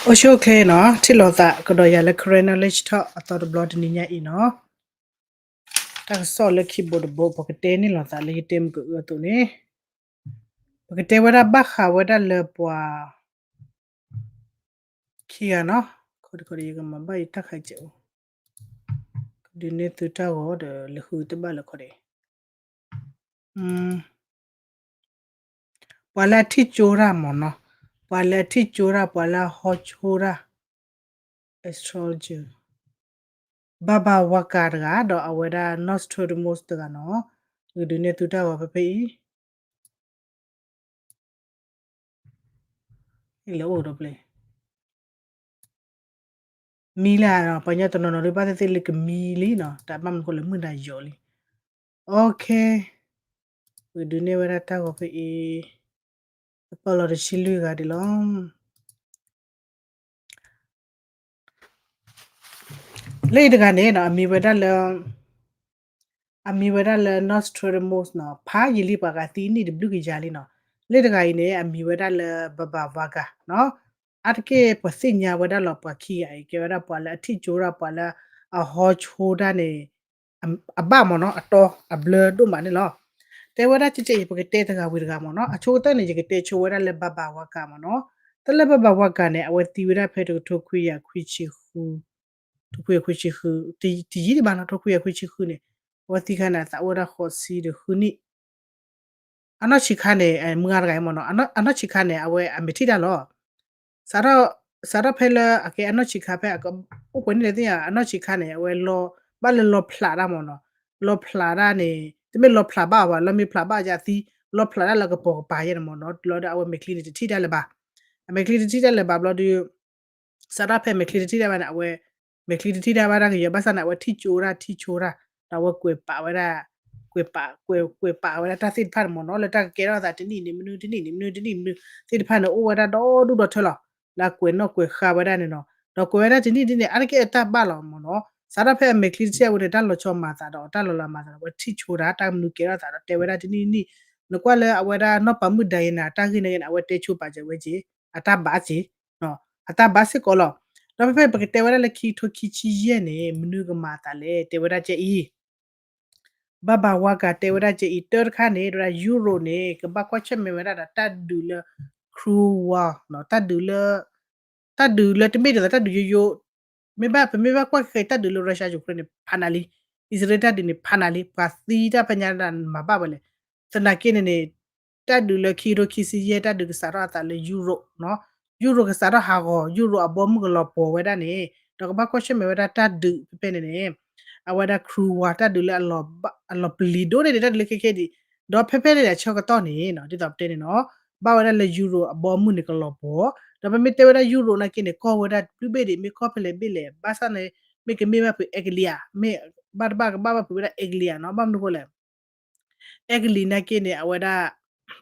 အိၣ်ဆူၣ်အိၣ်ချ့နီၤ, ထံၣ်လိာ်သးကဒီးယၤလၢ Karen Knowledge Talk အသီတဘျီတနံၤညါအံၤနီၤ. တၢ်ကစီၣ်လၢခံဘိတဘိ ပကတဲန့ၢ်လိာ်သးလၢယတဲမုၢ်ကအုအသိးန့ၣ်, ပကတဲဝဲဒၣ်ဘၣ်ဃးဝဲဒၣ်လၢပှၤ ခံဂၤနီၤ, ခီဒယကမၤဘၣ်ယတၢ်ခးစဲးအိၣ်, ကဒုးနဲၣ်သုတၢ်ဂီၤဒီး လဲၤဃုတဘၣ်လၢခီဒဲး ပှၤလၢအထံၣ်ကၠိတၢ်မ့ၢ်နီၤ, ပှၤလၢအထံၣ်ကၠိတၢ် ပှၤလၢအဟီဆိတၢ် astrologer, ဘၣ်ဘၣ်ဝါကၤတဂၤ ဒီးအဝဲဒၣ် Nostradamus တဂၤနီၤ, ယကဒုးနဲၣ်သုတၢ်ဂီၤဖဲဖဲအံၤ လဲၤအိၣ်ဒီးပျဲၢ် မံလၢ်နီၤ, ပှၤကညီတနီၤနီၤဒ်ဘၣ်သ့ၣ်သ့ၣ်လၢကမံလံနီၤ, တၢ်ဘၣ်မနုၤဃိလၢမုၢ်နၤယိာ်လံ. ပကဒုးနဲၣ်ဝဲဒၣ်တၢ်ဂီၤဖဲအံၤ, ပပာ်လီၤတဆံလွံၢ်ဂၤဒံးလီၤ. လၢအံၤတဂၤန့ၣ်နီၤ, အမံၤဝဲဒၣ်လၢ အမံၤဝဲဒၣ်လၢ Nostradamus နီၤ, ဖးယံာ်လံပှၤဂၤသံနံၣ်တဘျုးကယၤလံနီၤ. လၢတဂၤအံၤန့ၣ် အမံၤဝဲဒၣ်လၢ ဘၣ်ဘၣ်ဝါကၤနီၤ. အါတက့ၢ်ပှၤသ့ၣ်ညါဝဲဒၣ်လီၤ ပှၤခံဂၤအံၤ ကဲဝဲဒၣ်ပှၤလၢအထံၣ်ကၠိတၢ် ပှၤလၢအဟီဆိတၢ်န့ၣ် အဘၣ်မ့ၢ်နီၤ, အတီအဘျၢဒိၣ်မးန့ၣ်လီၤ. တဲဝဲဒၣ်ကဲကဲအံၤ ပကတဲတဂၤဝံၤတဂၤမ့ၢ်နီၤ. အဆိကတၢၢ်န့ၣ် ယကတဲဆိဝဲဒၣ်လၢ ဘၣ်ဘၣ်ဝါကၤမ့ၢ်နီၤ. တၢ်လၢ ဘၣ်ဘၣ်ဝါကၤန့ၣ် အဝဲသံဝဲဒၣ်ဖဲတကထိခွံကယၤခွံဆံဃု, တခွံကယၤခွံဆံဃု, တယံာ်ဒံးဘၣ်နီၤ, တခွံကယၤခွံဆံဃုန့ၣ် အဝဲသံခါန့ၣ် အသးအိၣ်ဝဲဒၣ်ဃိးဆံဒီးဃုနံၣ် အနီၢ်ဆံးခါန့ၣ် မုၢ်ဂၤတဂၤအံၤမ့ၢ်နီၤ, အနီၢ်ဆံးခါန့ၣ် အဝဲအမဲာ်ထံၣ်တၢ်လီၤ. စးထီၣ်ဖဲလၢအကဲအနီၢ်ဆံးခါဖဲ အိၣ်ပှဲၤနံၣ်လဲၣ်သ့ၣ်ညါ အနီၢ်ဆံးခါန့ၣ် အဝဲ ဘၣ်လၢလီဖျးတၢ်မ့ၢ်နီၤ, လီဖျးတၢ်န့ၣ် တမ့ၢ်လီဖျးဘၣ်အီၤဘၣ်, လီမ့ၢ်ဖျးဘၣ်ယသံ လီဖျးတၢ်လၢကပိာ်ကပၤယဲန့ၣ်မ့ၢ်နီၤ, လီၤဒီးအဝဲမဲာ်ချံန့ၣ်တထံၣ်တၢ်လၢၤဘၣ်. အမဲာ်ချံတထံၣ်တၢ်လၢၤဘၣ်ဘျီဒီး စးထီၣ်ဖဲမဲာ်ချံတထံၣ်တၢ်ဘၣ်န့ၣ် အဝဲ မဲာ်ချံတထံၣ်တၢ်ဘၣ်တၢ်ကယီၤ ဘၣ်ဆၣ်န့ၣ် အဝဲထံၣ်ကၠိတၢ် ထံၣ်ကၠိတၢ်, ဒီးအဝဲကွဲးပာ်ဝဲဒၣ် ကွဲးပာ် ကွဲး ကွဲးပာ်ဝဲဒၣ်တၢ်သ့ၣ်တဖၣ်န့ၣ်မ့ၢ်နီၤ, လၢတၢ်ကကဲထီၣ်အသးတနံၣ်န့ၣ်မနုၤ တနံၣ်န့ၣ်မနုၤ တနံၣ်မနုၤသ့ၣ်တဖၣ်န့ၣ် အိၣ်ဝဲဒၣ်ဒီဒူၣ်ဒီထၢလီၤ, လၢအကွဲးနီၣ်ကွဲးဃါဝဲဒၣ်န့ၣ်နီၤ, ဒီးကွဲးဝဲဒၣ်တနံၣ်တနံၣ်န့ၣ် အါတက့ၢ်အတၢ်ဘၣ်လီၤမ့ၢ်နီၤ, စးထီၣ်ဖဲအမဲာ်ချံတထံၣ်အဝဲန့ၣ် တၢ်လီၤဆီမၤသးဒီး တၢ်လီၤလးမၤသးဒီး အဝဲထံၣ်ကၠိတၢ် တၢ်မနုၤကဲထီၣ်သးဒီး တဲဝဲဒၣ်တနံၣ်နံၣ်, နကွၢ်လၢအဝဲဒၣ်နီၢ်ပၤမုၣ်ဒၤယနၤ တၢ်ဂ့ၢ်န့ၣ် အဝဲတဲဆိပာ်စၢၤဝဲက့ၤ အတၢ်ဘၣ်က့ၤ အတၢ်ဘၣ်စ့ၢ်ကီးလီၤ. ဒီးဖဲဖဲပကတဲဝဲဒၣ်လၢခံကထိခံဆံယဲၢ်န့ၣ် မနုၤကမၤအသးလဲၣ် တဲဝဲဒၣ်ကဲအံၤ, ဘၣ်ဘၣ်ဝါကၤတဲဝဲဒၣ်ကဲအံၤ တၢတခါန့ၣ် တဲဝဲဒၣ် Europe န့ၣ် ကဘၣ်ကွၢ်ဆၢၣ်မဲာ်ဝဲဒၣ်ဒီး တၢ်ဒုးလၢ Cold War နီၤ, တၢ်ဒုးလၢ တၢ်ဒုးလၢတမ့ၢ်ဒ်သိးတၢ်ဒုးယိယိ မ့ၢ်ဘၣ် ပမ့ၢ်ဘၣ်ကွၢ်ခဲအံၤ တၢ်ဒုးလၢ Russia Ukraine န့ၣ် ဖးနၤလံ, အံၣ်စရ့လးတၢ်ဒုးန့ၣ် ဖးနၤလံ, ပှၤသံတၢ်ဖဲညါဒၣ်မၤဘၣ်ဝဲလဲၣ်. သနာ်က့န့ၣ်န့ၣ် တၢ်ဒုးလၢခံကထိခံဆံယဲၢ် တၢ်ဒုးကစးထီၣ်အသးလၢ Europe နီၤ, Europe ကစးထီၣ်ဟးဂီၤ Europe အဘီမုၢ်ကလီၤပှီၤဝဲဒၣ်န့ၣ် ဒီးကဘၣ်ကွၢ်ဆၢၣ်မဲာ်ဝဲဒၣ်တၢ်ဒုးဖဲဖဲန့ၣ်န့ၣ် အဝဲဒၣ် Cold War တၢ်ဒုးလၢ အလီၤပျံၤဒိၣ်န့ၢ်ဒံးတၢ်ဒုးလၢခဲခဲဒံး, ဒီးဖဲဖဲန့ၣ်အဆၢကတီၢ်န့ၣ်နီၤ ဒ်သိးပတဲန့ၣ်နီၤ ဘၣ်ဝဲဒၣ်လၢ Europe အဘီမုၢ်န့ၣ်ကလီၤပှီၤ, ဒီးပမ့ၢ်တဲဝဲဒၣ် Europe နာ်က့န့ၣ် ကီၢ်ဝဲဒၣ်ဘျုးဘ့ၣ်ဒံး မ့ၢ်ကီၢ်ဖဲလဲၣ်ဘ့ၣ်လဲၣ် ဘၣ်ဆၣ်န့ၣ် မ့ၢ်ကမ့ၢ်ဘၣ်ဖုးအဲကလံးဧါ, မ့ၢ်ဘၣ်တဘၣ်ကဘၣ်ဘၣ်ဖုးဝဲဒၣ်အဲကလံးဧါနီၤ, ဘၣ်မနုၤဃိလဲၣ် အဲကလံးနာ်က့န့ၣ် အဝဲဒၣ်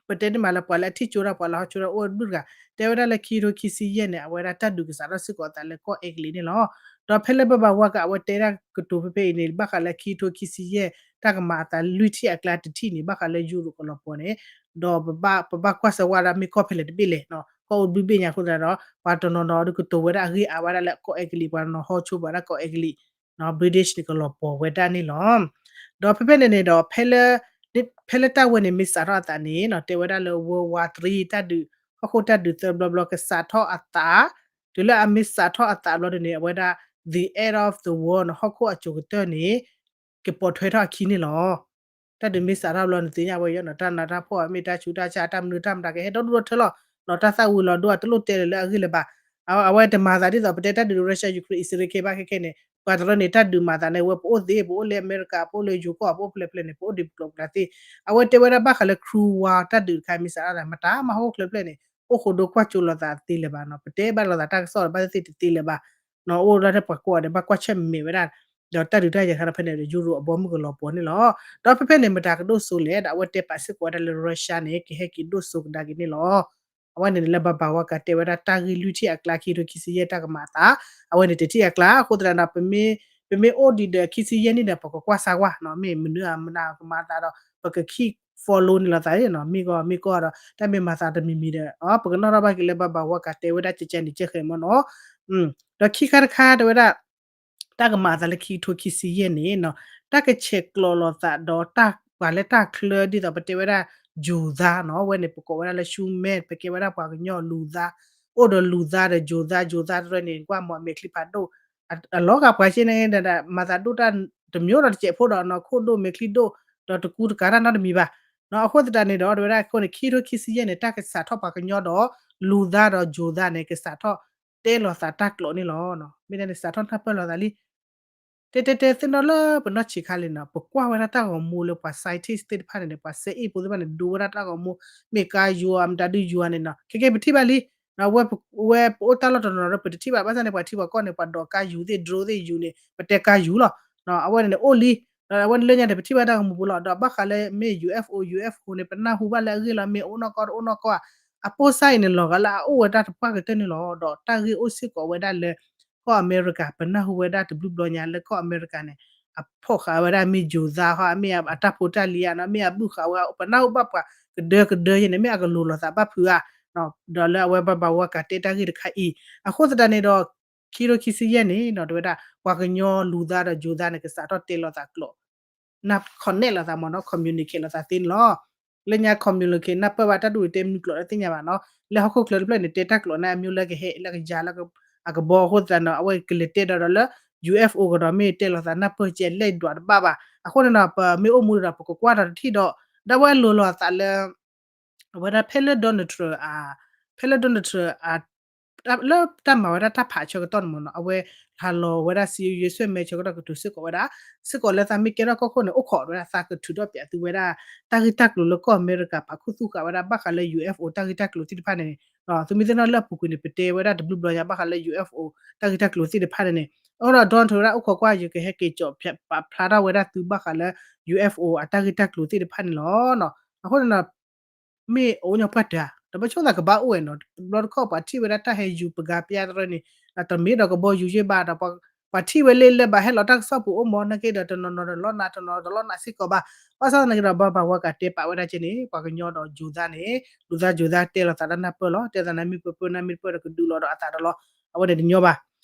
ပတဲန့ၣ်မးလၢပှၤလၢအထံၣ်ကၠိတၢ် ပှၤလၢဟီကၠိတၢ်အိၣ်ဒူၣ်တဂၤ တဲဝဲဒၣ်လၢခံကထိခံဆံယဲၢ်န့ၣ် အဝဲဒၣ်တၢ်ဒုးကစးထီၣ်စ့ၢ်ကီးအသးလၢကီၢ်အဲကလံးန့ၣ်လီၤ. ဒီးဖဲလၢဘၣ်ဘၣ်ဝါကၤအဝဲတဲဒၣ်ကတိၤဖဲဖဲအံၤန့ၣ် ဘၣ်ဃးလၢခံကထိခံဆံယဲၢ် တၢ်ကမၤအသးလွံၢ်ထံၣ်အကျါတထံၣ်န့ၣ် ဘၣ်ဃးလၢ Europe ကလီၤပှီၤန့ၣ် ဒီးပဘၣ်ကွၢ်ဆၢဝဲဒၣ်မ့ၢ်ကီၢ်ဖဲလဲၣ်တဘ့ၣ်လဲၣ်, ကီၢ်အိၣ်ဘျုးဘ့ၣ်ညါအဃိသတးဒီး ပှၤတနီၤနီၤဒုးကတိၤဝဲဒၣ်အဂ့ၢ်အါဝဲဒၣ်လၢကီၢ်အဲကလံး ပှၤတနီၤဟီကၠိ ပှၤဒၣ်ကီၢ်အဲကလံး British န့ၣ်ကလီၤပှီၤဝဲဒၣ်န့ၣ်လီၤ. ဒီးဖဲဖဲန့ၣ်န့ၣ်ဒီး ဖဲလၢတၢ်ဝဲန့ၣ်မ့ၢ်စးထီၣ်အသးန့ၣ် တဲဝဲဒၣ်လၢ World War Three တၢ်ဒုး ဟီၣ်ခိၣ်တၢ်ဒုးသၢဘျီဘျီကစးထီၣ်အသး တုၤလၢအမ့ၢ်စးထီၣ်အသးဘျီဒ်န့ၣ် အဝဲဒၣ် the end of the world န့ၣ် ဟီၣ်ခိၣ်အစိၤကတၢၢ်န့ၣ် ကပိာ်ထွဲထီၣ်အခံန့ၣ်လီၤ. တၢ်ဒုးမ့ၢ်စးထီၣ်ဘျီန့ၣ် သ့ၣ်ညါဝဲယဲၢ်နီၤ တၢ်နးတၢ်ဖှီၣ်အမ့ၢ်တၢ်ဆူးတၢ်ဆါ တၢ်မနုၤတၢ်မတၤကဟဲဒီဒူၣ်ဒီထၢလီၤ. တၢ်သၣ်ဝံၤလီၤဒိၣ်အတလိၣ်တဲလၢၤလၢအဂ့ၢ်လၢၤဘၣ်. အဝဲတမၤသးဒ်သိးပတဲတၢ်ဒုး Russia Ukraine Israel ခဲဘၣ်ခဲခဲန့ၣ် ပှၤတရၢန့ၣ် တၢ်ဒုးမၤသးန့ၣ် ဝဲပအိၣ်သ့ ပအိၣ်လၢအမဲရကၤ ပအိၣ်လၢယိၤကီၢ် ပအိၣ်ဖဲလဲၣ်ဖဲလဲၣ်န့ၣ် ပအိၣ်ဒံးပကျိာ်ပကျါသ့. အဝဲတဲဝဲဒၣ်ဘၣ်ဃးလၢ Cold War တၢ်ဒုးတခါမ့ၢ်စးထီၣ်သး မတၤမၤဟီၣ်ခိၣ်ချၢဖဲလဲၣ်န့ၣ် အိၣ်ဃိဒိကွၢ်ကၠိလိာ်သးသ့လၢၤဘၣ်နီၤ ပတဲဘၣ်လိာ်သးတၢ်ကစီၣ်ဘၣ်သ့ၣ်သ့ၣ်တသ့လၢၤဘၣ်. အိၣ်ဒၣ်ထဲပှၤကိးဂၤဒဲး ဘၣ်ကွၢ်ဆၢၣ်မဲာ်ဝဲဒၣ် ဒီးတၢ်ဒုးတၢ်ယၤခါဒီးဖဲန့ၣ်ဒီး Europe အဘီမုၢ်ကလီၤပှီၤန့ၣ်လီၤ. ဒီးဖဲဖဲန့ၣ် မတၤကဒိၣ်စိလဲၣ် ဒီးအဝဲတဲပာ်စ့ၢ်ကီးဝဲဒၣ်လၢ Russia န့ၣ် ကဟဲက့ၤဒိၣ်စိကဒါက့ၤန့ၣ်လီၤ. အဝဲန့ၣ်န့ၣ်လၢဘၣ်ဘၣ်ဝါကၤတဲဝဲဒၣ်တၢ်ဂ့ၢ်လွံၢ်ထံၣ်အကျါ ခံကထိခံဆံယဲၢ်တၢ်ကမၤအသး အဝဲန့ၣ်တထံၣ်အကျါ အဃိသတးဒီး ပမ့ၢ်အိၣ်ဒံးဒီး ခံဆံယဲၢ်နံၣ်ဒီး ပကကွၢ်စၢ်ကွၢ် မ့ၢ်မနုၤအမနုၤကမၤအသးဒီး ပကခံ follow န့ၣ်လိာ်သးနီၤ မ့ၢ်ကီမ့ၢ်ကီဒီး တၢ်မ့ၢ်မၤသးတမံၤမံၤဒီး ပကနီၣ်ထီၣ်ဘၣ်က့ၤလၢ Baba Vanga တဲဝဲဒၣ်ကဲကဲန့ၣ် ကဲဃဲမ့ၢ်နီၤ. ဒီးခံခါတခါတဲဝဲဒၣ် တၢ်ကမၤအသးလၢခံကထိခံဆံယဲၢ်န့ၣ်နီၤ တၢ်ကဆဲးကျိးလိာ်သးဒီးတၢ်ပှၤလၢတၢ်ချၢဒ်သိးပတဲဝဲဒၣ် ယိၤသါနီၤ အဝဲန့ၣ် ပကိးဝဲဒၣ်လၢ ရှူမဲ ပကဲဝဲဒၣ်ပှၤကညီလူၤသါ အိၣ်ဒီးလူၤသါဒီးယိၤသါ ယိၤသါတရၢန့ၣ် ကွၢ်မီၢ်မဲာ်ချံဖးဒိၣ် အလီၤဂာ်ပှၤစ့န့ၣ် မၤသးဒိၣ်တၢ်တမျိုးဒီးတစဲးဖိဒီးနီၤ ခိၣ်ဒိၣ်မဲာ်ချံဒိၣ် ဒီးတကူတကၤတၢ်နီတမံၤဘၣ်. အဃိသတးန့ၣ်ဒီး တဲဝဲဒၣ်အဃိန့ၣ် ခံကထိခံဆံယဲၢ်န့ၣ် တၢ်ကစးထီၣ်ပှၤကညီဒီး လူၤသါဒီးယိၤသါန့ၣ် ကစးထီၣ်တဲလိာ်သးတၢ်ကျိးန့ၣ်လီၤ. မ့ၢ်ဒ်န့ၣ် စးထီၣ်နၢ်ပၢၢ်လိာ်သးလံ တဲတဲတဲသ့ၣ်နီၣ်လၢပနီၢ်ဆံးခါလံနီၤ ပကွၢ်ဝဲဒၣ်တၢ်ဂီၤမူလၢပှၤ scientist သ့ၣ်တဖၣ်န့ၣ်န့ၣ် ပှၤစဲအ့ၣ်ဖိသ့ၣ်တဖၣ်န့ၣ် ဒိဝဲဒၣ်တၢ်ဂီၤမူ မ့ၢ်ကါယိၤ မတၤဒုယိၤန့ၣ်နီၤ ခဲကဲပထံၣ်ဘၣ်လံ ဝဲပအိၣ်တၢ်လီၢ်တနီၤနီၤဒီး ပတထံၣ်ဘၣ် ဘၣ်ဆၣ်န့ၣ် ပှၤထံပှၤကီၢ်န့ၣ် ပှၤဒိးကါယူၤသ့ၣ် drone သ့ၣ်ယူၤန့ၣ် ပတဲကါယူၤလီၤ. အဝဲန့ၣ်န့ၣ်အိၣ်လံ ဒီးအဝဲန့ၣ်လၢညါန့ၣ် ပထံၣ်ဘၣ်တၢ်ဂီၤမူပူၤလီၤ. ဒီးဘၣ်ဃးလၢမ့ၢ် ယူၤအ့ၣ်ဖ်အိၣ် ယူၤအ့ၣ်ဖ်အိၣ် န့ၣ် ပနၢ်ဟူဘၣ်လၢအဂ့ၢ်လီၤ မ့ၢ်အိၣ်နီၢ်ကီၢ်တအိၣ်နီၢ်ကီၢ်ဧါ အပိၢ်စၢ်အံၤန့ၣ် လီၤဂာ်လၢအအိၣ်ဝဲဒၣ်တပှၢ်ကတၢၢ်န့ၣ်လီၤ. ဒီးတၢ်ဂ့ၢ်အိၣ်စ့ၢ်ကီးဝဲဒၣ်လၢ ကီၢ်အမဲရကၤ ပနၢ်ဟူဝဲဒၣ်တဘျုးဘျီညါလၢကီၢ်အမဲရကၤန့ၣ် အဖီၣ်ဃာ်ဝဲဒၣ်မ့ၢ်ယိၤသါဟီ မ့ၢ်အတၢ်ဖိတၢ်လံၤဧါနီၤ မ့ၢ်အဘုၣ်ဃာ်ဝဲ ပနၢ်ဟူဘၣ်ပှၤကဒၢကဒၢယဲန့ၣ် မ့ၢ်အကလိၤလိာ်သးဘၣ်ဖုးဧါ ဒီးလၢအဝဲ Baba Vanga တဲတၢ်ဂ့ၢ်တခါအံၤ အဃိသတးန့ၣ်ဒီး ခံကထိခံဆံယဲၢ်န့ၣ်နီၤ တဲဝဲဒၣ် ပှၤကညီလူၤသါဒီးယိၤသါန့ၣ် ကစးထီၣ်တဲလိာ်သးကျိး န connect လိာ်သးမ့ၢ်နီၤ communicate လိာ်သးသ့န့ၣ်လီၤ. လၢညါ communicate နၢ်ပၢၢ်ဘၣ်တၢ်ဒူၣ်တၢ်တဲမနုၤကျိာ်လၢသ့ၣ်ညါဘၣ်နီၤ လၢဟီၣ်ခိၣ်ချၢတဖျၢၣ်န့ၣ် တဲတၢ်ကျိးန့ၣ် အမျိုးလၢကဟဲလၢကယၤလၢအကဘီအဃိသတးနီၤ အဝဲကလဲၤတဲဒီးဒီးလၢ ယူၤအ့ၣ်ဖ်အိၣ် ကဒီးမ့ၢ်တဲလိာ်သးနၢ်ပၢၢ်ကဲလဲၣ်ဒွးတဘၣ်ဘၣ် အဃိန့ၣ်နီၤ ပမ့ၢ်အိၣ်မူဒီး ပကကွၢ်ဒီးတထံၣ်ဒီး ဒီးအဝဲလိၤလိာ်သးလၢ အဝဲဒၣ်ဖဲလၢ Donald Trump အ ဖဲလၢ Donald Trump အ လၢတၢ်မၤဝဲဒၣ်တၢ်ဖးဆၢကတီၢ်န့ၣ်မ့ၢ်နီၤ အဝဲဟးလီၤဝဲဒၣ် စံယိၤယဲ ဆွဲမဲာ်ဆၢကတီၢ်ကတိၤစ့ၢ်ကီးဝဲဒၣ် စ့ၢ်ကီးလၢသးမ့ၢ်ကဲထီၣ်ကီၢ်ခိၣ်န့ၣ် အိၣ်ခိးဝဲဒၣ်သးကထုးထီၣ်ပျးသုဝဲဒၣ် တၢ်ဂ့ၢ်တၢ်ကျိၤလၢကီၢ်အမဲရကၤ ပာ်ခူသူၣ်ဃာ်ဝဲဒၣ်ဘၣ်ဃးလၢ ယူၤအ့ၣ်ဖ်အိၣ် တၢ်ဂ့ၢ်တၢ်ကျိၤသ့ၣ်တဖၣ်န့ၣ် သုမ့ၢ်သ့ၣ်နီၣ်လၢအပူၤကွံာ်န့ၣ် ပတဲဝဲဒၣ်တဘျုးဘျီညါဘၣ်ဃးလၢ ယူၤအ့ၣ်ဖ်အိၣ် တၢ်ဂ့ၢ်တၢ်ကျိၤသ့ၣ်တဖၣ်န့ၣ်န့ၣ် အဃိဒီး Donald Trump ဝဲဒၣ်အိၣ်ခိးကွၢ် ယကဟဲက့ၤကၠီးပာ်ဖျါထီၣ်ဝဲဒၣ်သုဘၣ်ဃးလၢ ယူၤအ့ၣ်ဖ်အိၣ် အတၢ်ဂ့ၢ်တၢ်ကျိၤသ့ၣ်တဖၣ်န့ၣ်လီၤ. အဃိန့ၣ် မ့ၢ်အိၣ်ညီပှၢ်တၢၢ်ဧါ တဘၣ်ဆိသးကဘၣ်အိၣ်ဝဲနီၤ တဘျီတခီၣ်ပှၤထံၣ်ဝဲဒၣ်တၢ်ဟဲယူၤပဂၤပျါတရၢန့ၣ် တမ့ၢ်ဒီးကဘီယူၤယ့ၢ်ဘၣ်ဒီး ပှၤထံၣ်ဝဲလၢလၢဘၣ်ဟဲလီၤတၢ်ကစီၣ်ပူၤအိၣ်မ့ၢ် နာ်က့ဒီးတနီၤနီၤတလီၢ်နး တနီၤနီၤတလီၢ်နးစ့ၢ်ကီးဘၣ် ဘၣ်ဆၣ်သနာ်က့ဒီး Baba Vanga တဲပာ်ဝဲဒၣ်ကဲန့ၣ် ပှၤကညီဒီးယိၤသါန့ၣ် လူၤသါယိၤသါတဲလိာ်သးတၢ်နၢ်ပၢၢ်လီၤ တဲသးနမ့ၢ်ပၢၢ်ပၢၢ်နမ့ၢ်တပၢၢ်ဒီးကဒုးလီၤဒီးအသးဒီးလီၤ အဝဲန့ၣ်တညီဘၣ်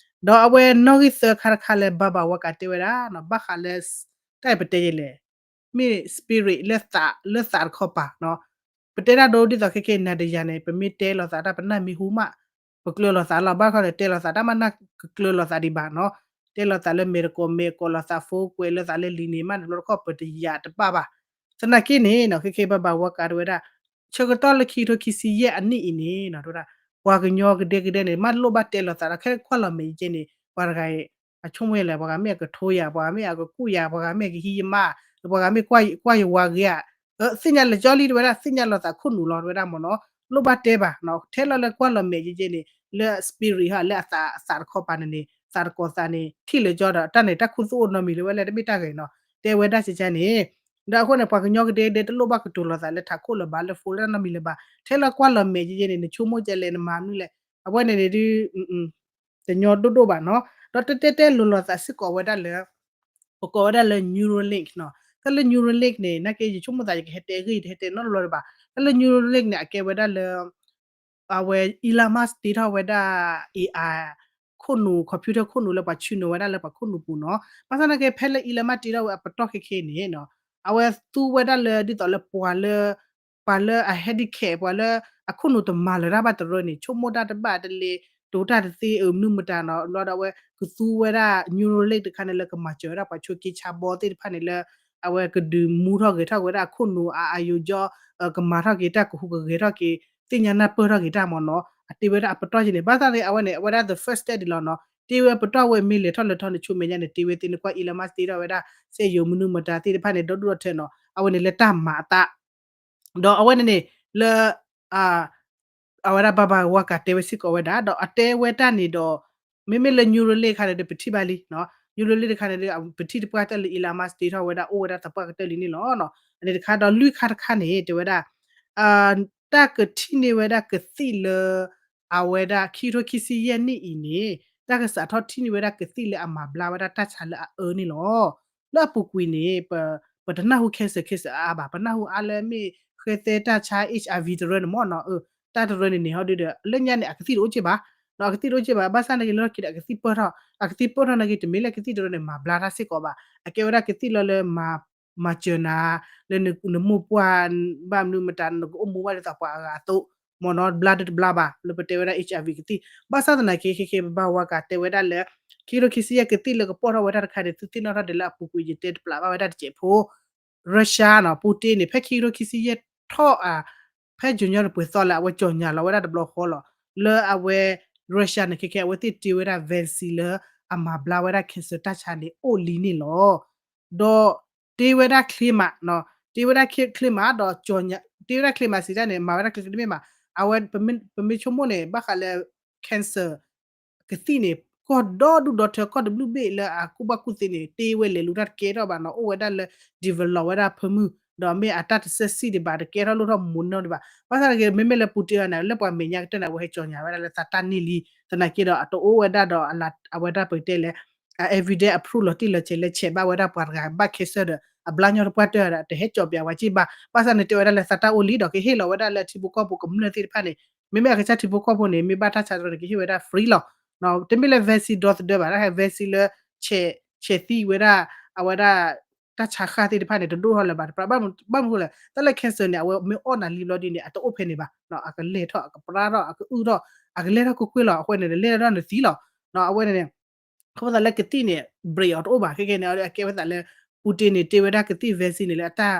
ဒီးအဝဲနီၣ်ဂံၢ်သၢခါတခါလၢ Baba Vanga တဲဝဲဒၣ် ဘၣ်ဃးလၢ တၢ်အံၤပတဲယဲလဲၣ် မ့ၢ် spirit လၢသး လၢသးတခီပၤနီၤ ပတဲတၢ်ဒိဒ်သိးခဲကဲနၤဒီးယၤန့ၣ် ပမ့ၢ်တဲလိာ်သးတၢ်ပနၢ်မ့ၢ်ဟူမး ပကျၢၤလိာ်သးလီၤ ဘၣ်ခီန့ၣ် တဲလိာ်သးတၢ်မ့ၢ်နၢ်ကကျၢၤလိာ်သးဒံးဘၣ်နီၤ တဲလိာ်သးလၢမဲာ်တကိးမဲာ်ကိးလိာ်သး ဖိကွဲးလိာ်သးလၢလံၤန့ၣ် မ့ၢ်တဘျီတခီၣ်ပတယာ်တဘၣ်ဘၣ် သနာ်က့န့ၣ်နီၤ ခဲကဲ Baba Vanga တဲဝဲဒၣ် ဆၢကတီၢ်လၢခံကထိခံဆံယဲၢ်အနံၣ်အံၤန့ၣ်နီၤ တဲဝဲဒၣ် ပှၤကညီကဒဲကဒဲန့ၣ် မ့ၢ်လိၣ်ဘၣ်တဲလိာ်သးဒီး ခဲကွၢ်လီၤမဲာ်ယဲန့ၣ် ပှၤတဂၤအံၤ အဆိကမိၣ်လဲၣ် ပှၤဂၤမ့ၢ်အကထိယၤ ပှၤဂၤမ့ၢ်အကကူၣ်ယၤ ပှၤဂၤမ့ၢ်အကဟံးယမါ ပှၤဂၤမ့ၢ်ကွၢ်ယဝၤဂ့ၤဧါ သ့ၣ်ညါလၢကၠီလံတဲဝဲဒၣ် သ့ၣ်ညါလိာ်သးခိၣ်နူာ်လီၤတဲဝဲဒၣ်မ့ၢ်နီၤ လိၣ်ဘၣ်တဲဘၣ်နီၤ ထဲလီၤလၢကွၢ်လီၤမဲာ်ယဲယဲန့ၣ် လၢ spirit ဟီ လၢအသး အသးတခီပၤန့ၣ်န့ၣ် သးတကိးသးန့ၣ် ထံၣ်လၢကၠီဒီး တၢ်န့ၣ် တၢ်ခူသူၣ်အိၣ်နီတမံၤလၢၤဝဲလၢတမ့ၢ်တၢ်ဂ့ၤနီၤ တဲဝဲဒၣ်ကဲကဲန့ၣ် ဒီးအဃိန့ၣ် ပှၤကညီကဒဲကဒဲတလိၣ်ဘၣ်ကတိၤလိာ်သးလၢထးခိၣ်လၢၤဘၣ်လၢ phone လၢနီတမံၤလၢၤဘၣ် ထဲလီၤကွၢ်လီၤမဲာ်ယဲယဲန့ၣ် နဆိကမိၣ်ကဲလဲၣ် နမၤမနုၤလဲၣ် အဝဲန့ၣ်န့ၣ်ဒုး တညီဒိၣ်ဒိၣ်ဘၣ်နီၤ ဒီးတဲတဲတဲလိၤလိာ်သးစ့ၢ်ကီးဝဲဒၣ်လၢ ပကိးဝဲဒၣ်လၢ Neuralink နီၤ တၢ်လၢ Neuralink န့ၣ် နာ်က့ယဆိကမိၣ်သးယကဟဲတဲဂ့ၢ် ယတဟဲတဲနီတဘျီလၢၤဘၣ် တၢ်လၢ Neuralink န့ၣ် အကဲဝဲဒၣ်လၢ အဝဲ Elon Musk တ့ထီၣ်ဝဲဒၣ် AI ခိၣ်နူာ် computer ခိၣ်နူာ်လၢပှၤဆ့ၣ်နီၤဝဲဒၣ်လၢပှၤခိၣ်နူာ်ပူၤနီၤ ဘၣ်ဆၣ်နာ်က့ဖဲလၢ Elon Musk တ့ထီၣ်ဝဲအပတီၢ်ခဲခဲန့ၣ်နီၤ အဝဲသူဝဲဒၣ်လၢဒ်သိးလၢပှၤလၢ ပှၤလၢအ handicap ပှၤလၢအခိၣ်နူာ်တမၤလၢၤတၢ်ဘၣ်တရၢန့ၣ် ဆိကမိၣ်တၢ်တဘၣ်တလဲၤ တိၤတၢ်တသ့ အမနုၤမတၤနီၤ လီၤဒီးအဝဲကသူဝဲဒၣ် Neuralink တခါန့ၣ်လၢကမၤစၢၤဝဲဒၣ်ပှၤဆိးက့ဆါဘီသ့ၣ်တဖၣ်န့ၣ်လၢ အဝဲကဒုးမူထီၣ်ဂဲၤထီၣ်က့ၤဝဲဒၣ်အခိၣ်နူာ်အ အာရုံကြော ကမၤထီၣ်က့ၤတၢ်ကဟူးကဂဲၤထီၣ်က့ၤ သ့ၣ်ညါနၢ်ပၢၢ်ထီၣ်က့ၤတၢ်မ့ၢ်နီၤ အတ့ဝဲဒၣ်အပတီၢ်ယဲန့ၣ် ဘၣ်ဆၣ်န့ၣ် အဝဲန့ၣ် အဝဲဒၣ် the first step ဒံးလီၤနီၤ တ့ဝဲပတီၢ်ဝဲမ့ၢ်လဲၤထီၣ်လဲၤထီၣ်န့ၣ် ဆူမဲာ်ညါန့ၣ် တ့ဝဲသ့ၣ်န့ၣ် ကွၢ် Elon Musk တ့ထီၣ်ဝဲဒၣ် စက်ရုံ မနုၤမတၤသ့ၣ်တဖၣ်န့ၣ် ဒီဒူၣ်ဒီထၢနီၤ အဝဲန့ၣ်လၢတၢ်မၤအသး ဒီးအဝဲန့ၣ်န့ၣ် လၢ အဝဲဒၣ် Baba Vanga တဲဝဲစ့ၢ်ကီးဝဲဒၣ် ဒီးအတဲဝဲတၢ်န့ၣ်ဒီး မ့မ့ၢ်လၢ Neuralink တခါန့ၣ်ဒီး ပထံၣ်ဘၣ်လံ Neuralink တခါန့ၣ်ဒီး ပထံၣ်တပှၢ်တၢၢ်လၢ Elon Musk တ့ထီၣ်ဝဲဒၣ်အိၣ်ဝဲဒၣ်သပှၢ်ကတၢၢ်လံန့ၣ်လီၤ. အန့ၣ်တခါဒီးလွံၢ်ခါတခါန့ၣ် တဲဝဲဒၣ် တၢ်ကထံၣ်န့ၢ်ဝဲဒၣ်ကသံၣ်လၢ အဝဲဒၣ်ခံကထိခံဆံယဲၢ်နံၣ်အံၤန့ၣ် တၢ်ကစးထီၣ်ထံၣ်န့ၢ်ဝဲဒၣ်ကသံၣ်လၢအမၤဘျါဝဲဒၣ်တၢ်ဆါလၢအအၢန့ၣ်လီၤ. လၢအပူၤကွံာ်န့ၣ် ပ ပတနၢ်ဟူ cancer cancer အါအါဘၣ်, ပနၢ်ဟူအါလၢမ့ၢ်ဃဲသဲတၢ်ဆါ HIV တရၢန့ၣ်မ့ၢ်နီၤ, တၢ်တရၢန့ၣ်န့ၣ် ဟီဒုဒီး လၢညါန့ၣ် အကသံၣ်တအိၣ်က့ၢ်ဘၣ်, အကသံၣ်တအိၣ်က့ၢ်ဘၣ်, ဘၣ်ဆၣ်နာ်က့ လၢလီၢ်ခံဒီး အကသံၣ်ပၢၢ်ထီၣ်, အကသံၣ်ပၢၢ်ထီၣ်နာ်က့ တမ့ၢ်လၢကသံၣ်တရၢန့ၣ် မၤဘျါတၢ်စ့ၢ်ကီးဘၣ်, အကဲဝဲဒၣ်ကသံၣ်လီၤလၢ မၤစၢၤနၤ လၢနမိၢ်ပှၢ် ဘၣ်မနုၤမတၤ နကအိၣ်မူဘၣ်လၢသးပှၤအဂၤအသိး, မ့ၢ်နီၤ ဘျါဒုတဘျါဘၣ် လၢပတဲဝဲဒၣ် HIV ကသံၣ်, ဘၣ်ဆၣ်သနာ်က့ ခဲခဲ ပဘၣ်ဝါကးတဲဝဲဒၣ်လၢ ခံကထိခံဆံယဲၢ်ကသံၣ်လၢကပီၢ်ထီၣ်ဝဲဒၣ်တခါန့ၣ် သုသ့ၣ်နီၣ်ထီၣ်ဒံးလၢအပူၤကွံာ် ယတဲတပျးဘၣ်ဝဲဒၣ်တစဲးဖိ Russia နီၤ Putin န့ၣ် ဖဲခံကထိခံဆံယဲၢ်ထီၣ်အ ဖဲ January ပှဲၤသီလၢအဝဲကၠီၣ်ညါလီၤဝဲဒၣ်တဘျီဃီလီၤ, လၢအဝဲ Russia န့ၣ် ခဲခဲ အဝဲသ့ၣ်တ့ဝဲဒၣ် vaccine လၢအမၤဘျါဝဲဒၣ် cancer တၢ်ဆါန့ၣ် အိၣ်လံန့ၣ်လီၤ. ဒီးတ့ဝဲဒၣ်ချ့မး, တ့ဝဲဒၣ်ချ့မး ဒီး တ့ဝဲဒၣ်ချ့မးစံးတၢ်န့ၣ် မၤဝဲဒၣ်ချ့ တမ့ၢ်ဘၣ်, အဝဲ ပမ့ၢ်ဆိကမိၣ်န့ၣ် ဘၣ်ဃးလၢ cancer ကသံၣ်န့ၣ် ကီၢ်ဒီဒူၣ်ဒီထၢ ကီၢ်တဘျုးဘ့ၣ်လၢအကူၣ်ဘၣ်ကူၣ်သ့န့ၣ် တ့ဝဲလဲၤလူၤတၢ်တကဲထီၣ်ဘၣ်နီၤ, အိၣ်ဝဲဒၣ်လၢ develop ဝဲဒၣ်ဖၢမုၢ် ဒီးမ့ၢ်အတၢ်တဆၢစံၣ်ဒံးဘၣ် တကဲထီၣ်လိၣ်ထီၣ်မူနီၢ်ဒံးဘၣ်, ဘၣ်ဆၣ်နာ်က့ မ့မ့ၢ်လၢ Putin န့ၣ် လၢပှၤမဲာ်ညါကတၢၢ်န့ၣ် အဝဲဟဲကၠီၣ်ညါဝဲဒၣ်လၢသးတၢ်န့ၢ်လံ, သနာ်က့ဒီး အတအိၣ်ဝဲဒၣ်ဒီး အဝဲဒၣ်ပကတဲလဲၣ် အ evidence အ proof လီၤတံၢ်လီၤဆဲးလၢဆဲးဘၣ်ဝဲဒၣ်ပှၤတဂၤဘၣ် cancer ဒီး အဘျါညီတပှၢ်တၢၢ်ဒီး တဟဲကၠီၣ်ပၠးဝဲက့ၢ်ဘၣ်, ဘၣ်ဆၣ်န့ၣ် တဲဝဲဒၣ်လၢသးတၢ်အိၣ်လံဒီး ကဟ့ၣ်လီၤဝဲဒၣ်လၢထံဖိကီၢ်ဖိကမျၢၢ်သ့ၣ်တဖၣ်န့ၣ်, မ့မ့ၢ်အကစၢ်ထံဖိကီၢ်ဖိန့ၣ် မ့ၢ်ဘၣ်တၢ်ဆါတရၢန့ၣ် ကဟ့ၣ်ဝဲဒၣ် free လီၤ. တမ့ၢ်လၢ vaccine ဒီသဒၢဘၣ်, တၢ်ဟဲ vaccine လၢ ဆဲးသံဝဲဒၣ် အဝဲဒၣ် တၢ်ဆါဃၢ်သ့ၣ်တဖၣ်န့ၣ် တဒိၣ်ထီၣ်လၢၤဘၣ်, တပြး ဘၣ်မနုၤဃိလဲၣ်, တၢ်လၢ cancer န့ၣ် အဝဲမ့ၢ်အီၣ်နၤလံဘျီဒ်န့ၣ် အတအိၣ်ဖဲန့ၣ်ဘၣ်, အကလဲၤထီၣ် အကပြါထီၣ် အကအုၣ်ထီၣ် အကလဲၤထီၣ်ကွ့ၢ်ကွ့ၢ်လီၤ, အဃိန့ၣ် လဲၤထီၣ်နသံလီၤ. အဝဲန့ၣ်န့ၣ် အဃိသတးလၢကသံၣ်န့ၣ် break အီၤတအိၣ်ဘၣ်, ခဲကဲန့ၣ် အကဲဝဲသးလၢ Putin န့ၣ် တ့ဝဲဒၣ်ကသံၣ် vaccine န့ၣ်လၢအတၢ်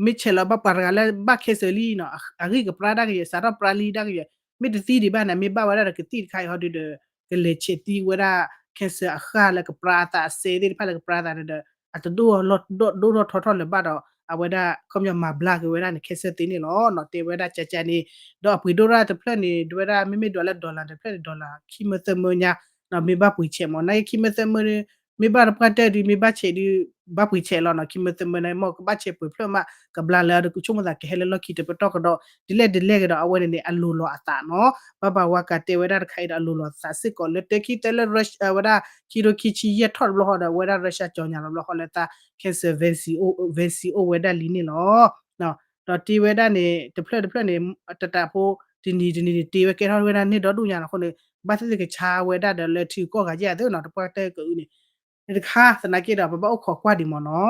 မ့ၢ်ဆဲးလီၤဘၣ်ပှၤတဂၤလၢဘၣ် cancer လံနီၤ, အဂံၢ်ကပြါတၢ်ကယဲၢ် စးထီၣ်ပြါလံတၢ်ကယဲၢ်, မ့ၢ်တသံဒံးဘၣ်န့ၣ် မ့ၢ်ဘၣ်ဝဲဒၣ်ဒီးကသံၣ်တခါအံၤဟီဒုဒီး ကလဲၤဆဲးသံဝဲဒၣ် cancer အဃၢ်လၢကပြါအသး အစဲသ့ၣ်တဖၣ်လၢကပြါအသးန့ၣ်ဒီး အတဒိၣ်ထီၣ်ဒိၣ်ထီၣ်ထီထီၣ်လၢၤဘၣ်ဒီး အဝဲဒၣ် ခီပညီမၤဘျါက့ၤဝဲဒၣ်န့ၣ် cancer သ့န့ၣ်လီၤ. တဲဝဲဒၣ်ကကန့ၣ် ဒီးအပှ့ၤဒိၣ်တၢ်တဖျၢၣ်န့ၣ် ဒဝဲဒၣ် မ့မ့ၢ်ဒွးလၢ dollar တဖျၢၣ်န့ၣ် dollar ခံမၢသၢမၢညါ မ့ၢ်ဘၣ်ပှ့ၤဆဲးမး, နာ်က့ခံမၢသၢမၢ မ့ၢ်ဘၣ်တပှၢ်တၢၢ်ဒုး မ့ၢ်ဘၣ်ဆဲးဒုး ဘၣ်ပှ့ၤဆဲးလီၤနီၤ, ခံမၢသၢမၢန့ၣ် မ့ၢ်ကဘၣ်ဆဲးပှဲၤဖျၢၣ်မး ကဘျါလၢအဒုး ကဆိကမိၣ်သးကဟဲလၢလီၢ်ခံတပတီၢ်ကဒီး ဒ်လဲၣ်ဒ်လဲၣ်ကဒီး အဝဲန့ၣ်န့ၣ် အလိၤလီၤအသးနီၤ, ဘၣ်ဘၣ်ဝါကးတဲဝဲဒၣ်တခါအံၤဒီး အလိၤလီၤသးစ့ၢ်ကီးလၢ တဲခံတဲလၢ ဝဲဒၣ် ခံကထိခံဆံယဲၢ်ထီၣ်တဘျီဃီဒီး အဝဲဒၣ် Russia ကၠီၣ်ညါလီၤဘျီဃီလၢသး cancer vaccine vaccine အိၣ်ဝဲဒၣ်လံန့ၣ်လီၤ. ဒီးတ့ဝဲဒၣ်န့ၣ် တဖျၢၣ်တဖျၢၣ်န့ၣ် တတးဖိ တနံၤတနံၤန့ၣ် တ့ဝဲကဲထီၣ်ဝဲဒၣ်န့ၢ်ဒီဒူၣ်ညါနီၤ, အဃိန့ၣ် ဘၣ်သ့ၣ်သ့ၣ်ကဆါဝဲဒၣ်ဒီးလၢထံကီၢ်ဂၤယဲၢ်သ့ၣ်နီၤ, တပှၢ်တၢၢ်ကအုးန့ၣ် တခါသနာ်က့ဒီး ပဘၣ်အိၣ်ခိးကွၢ်ဒံးမးနီၤ.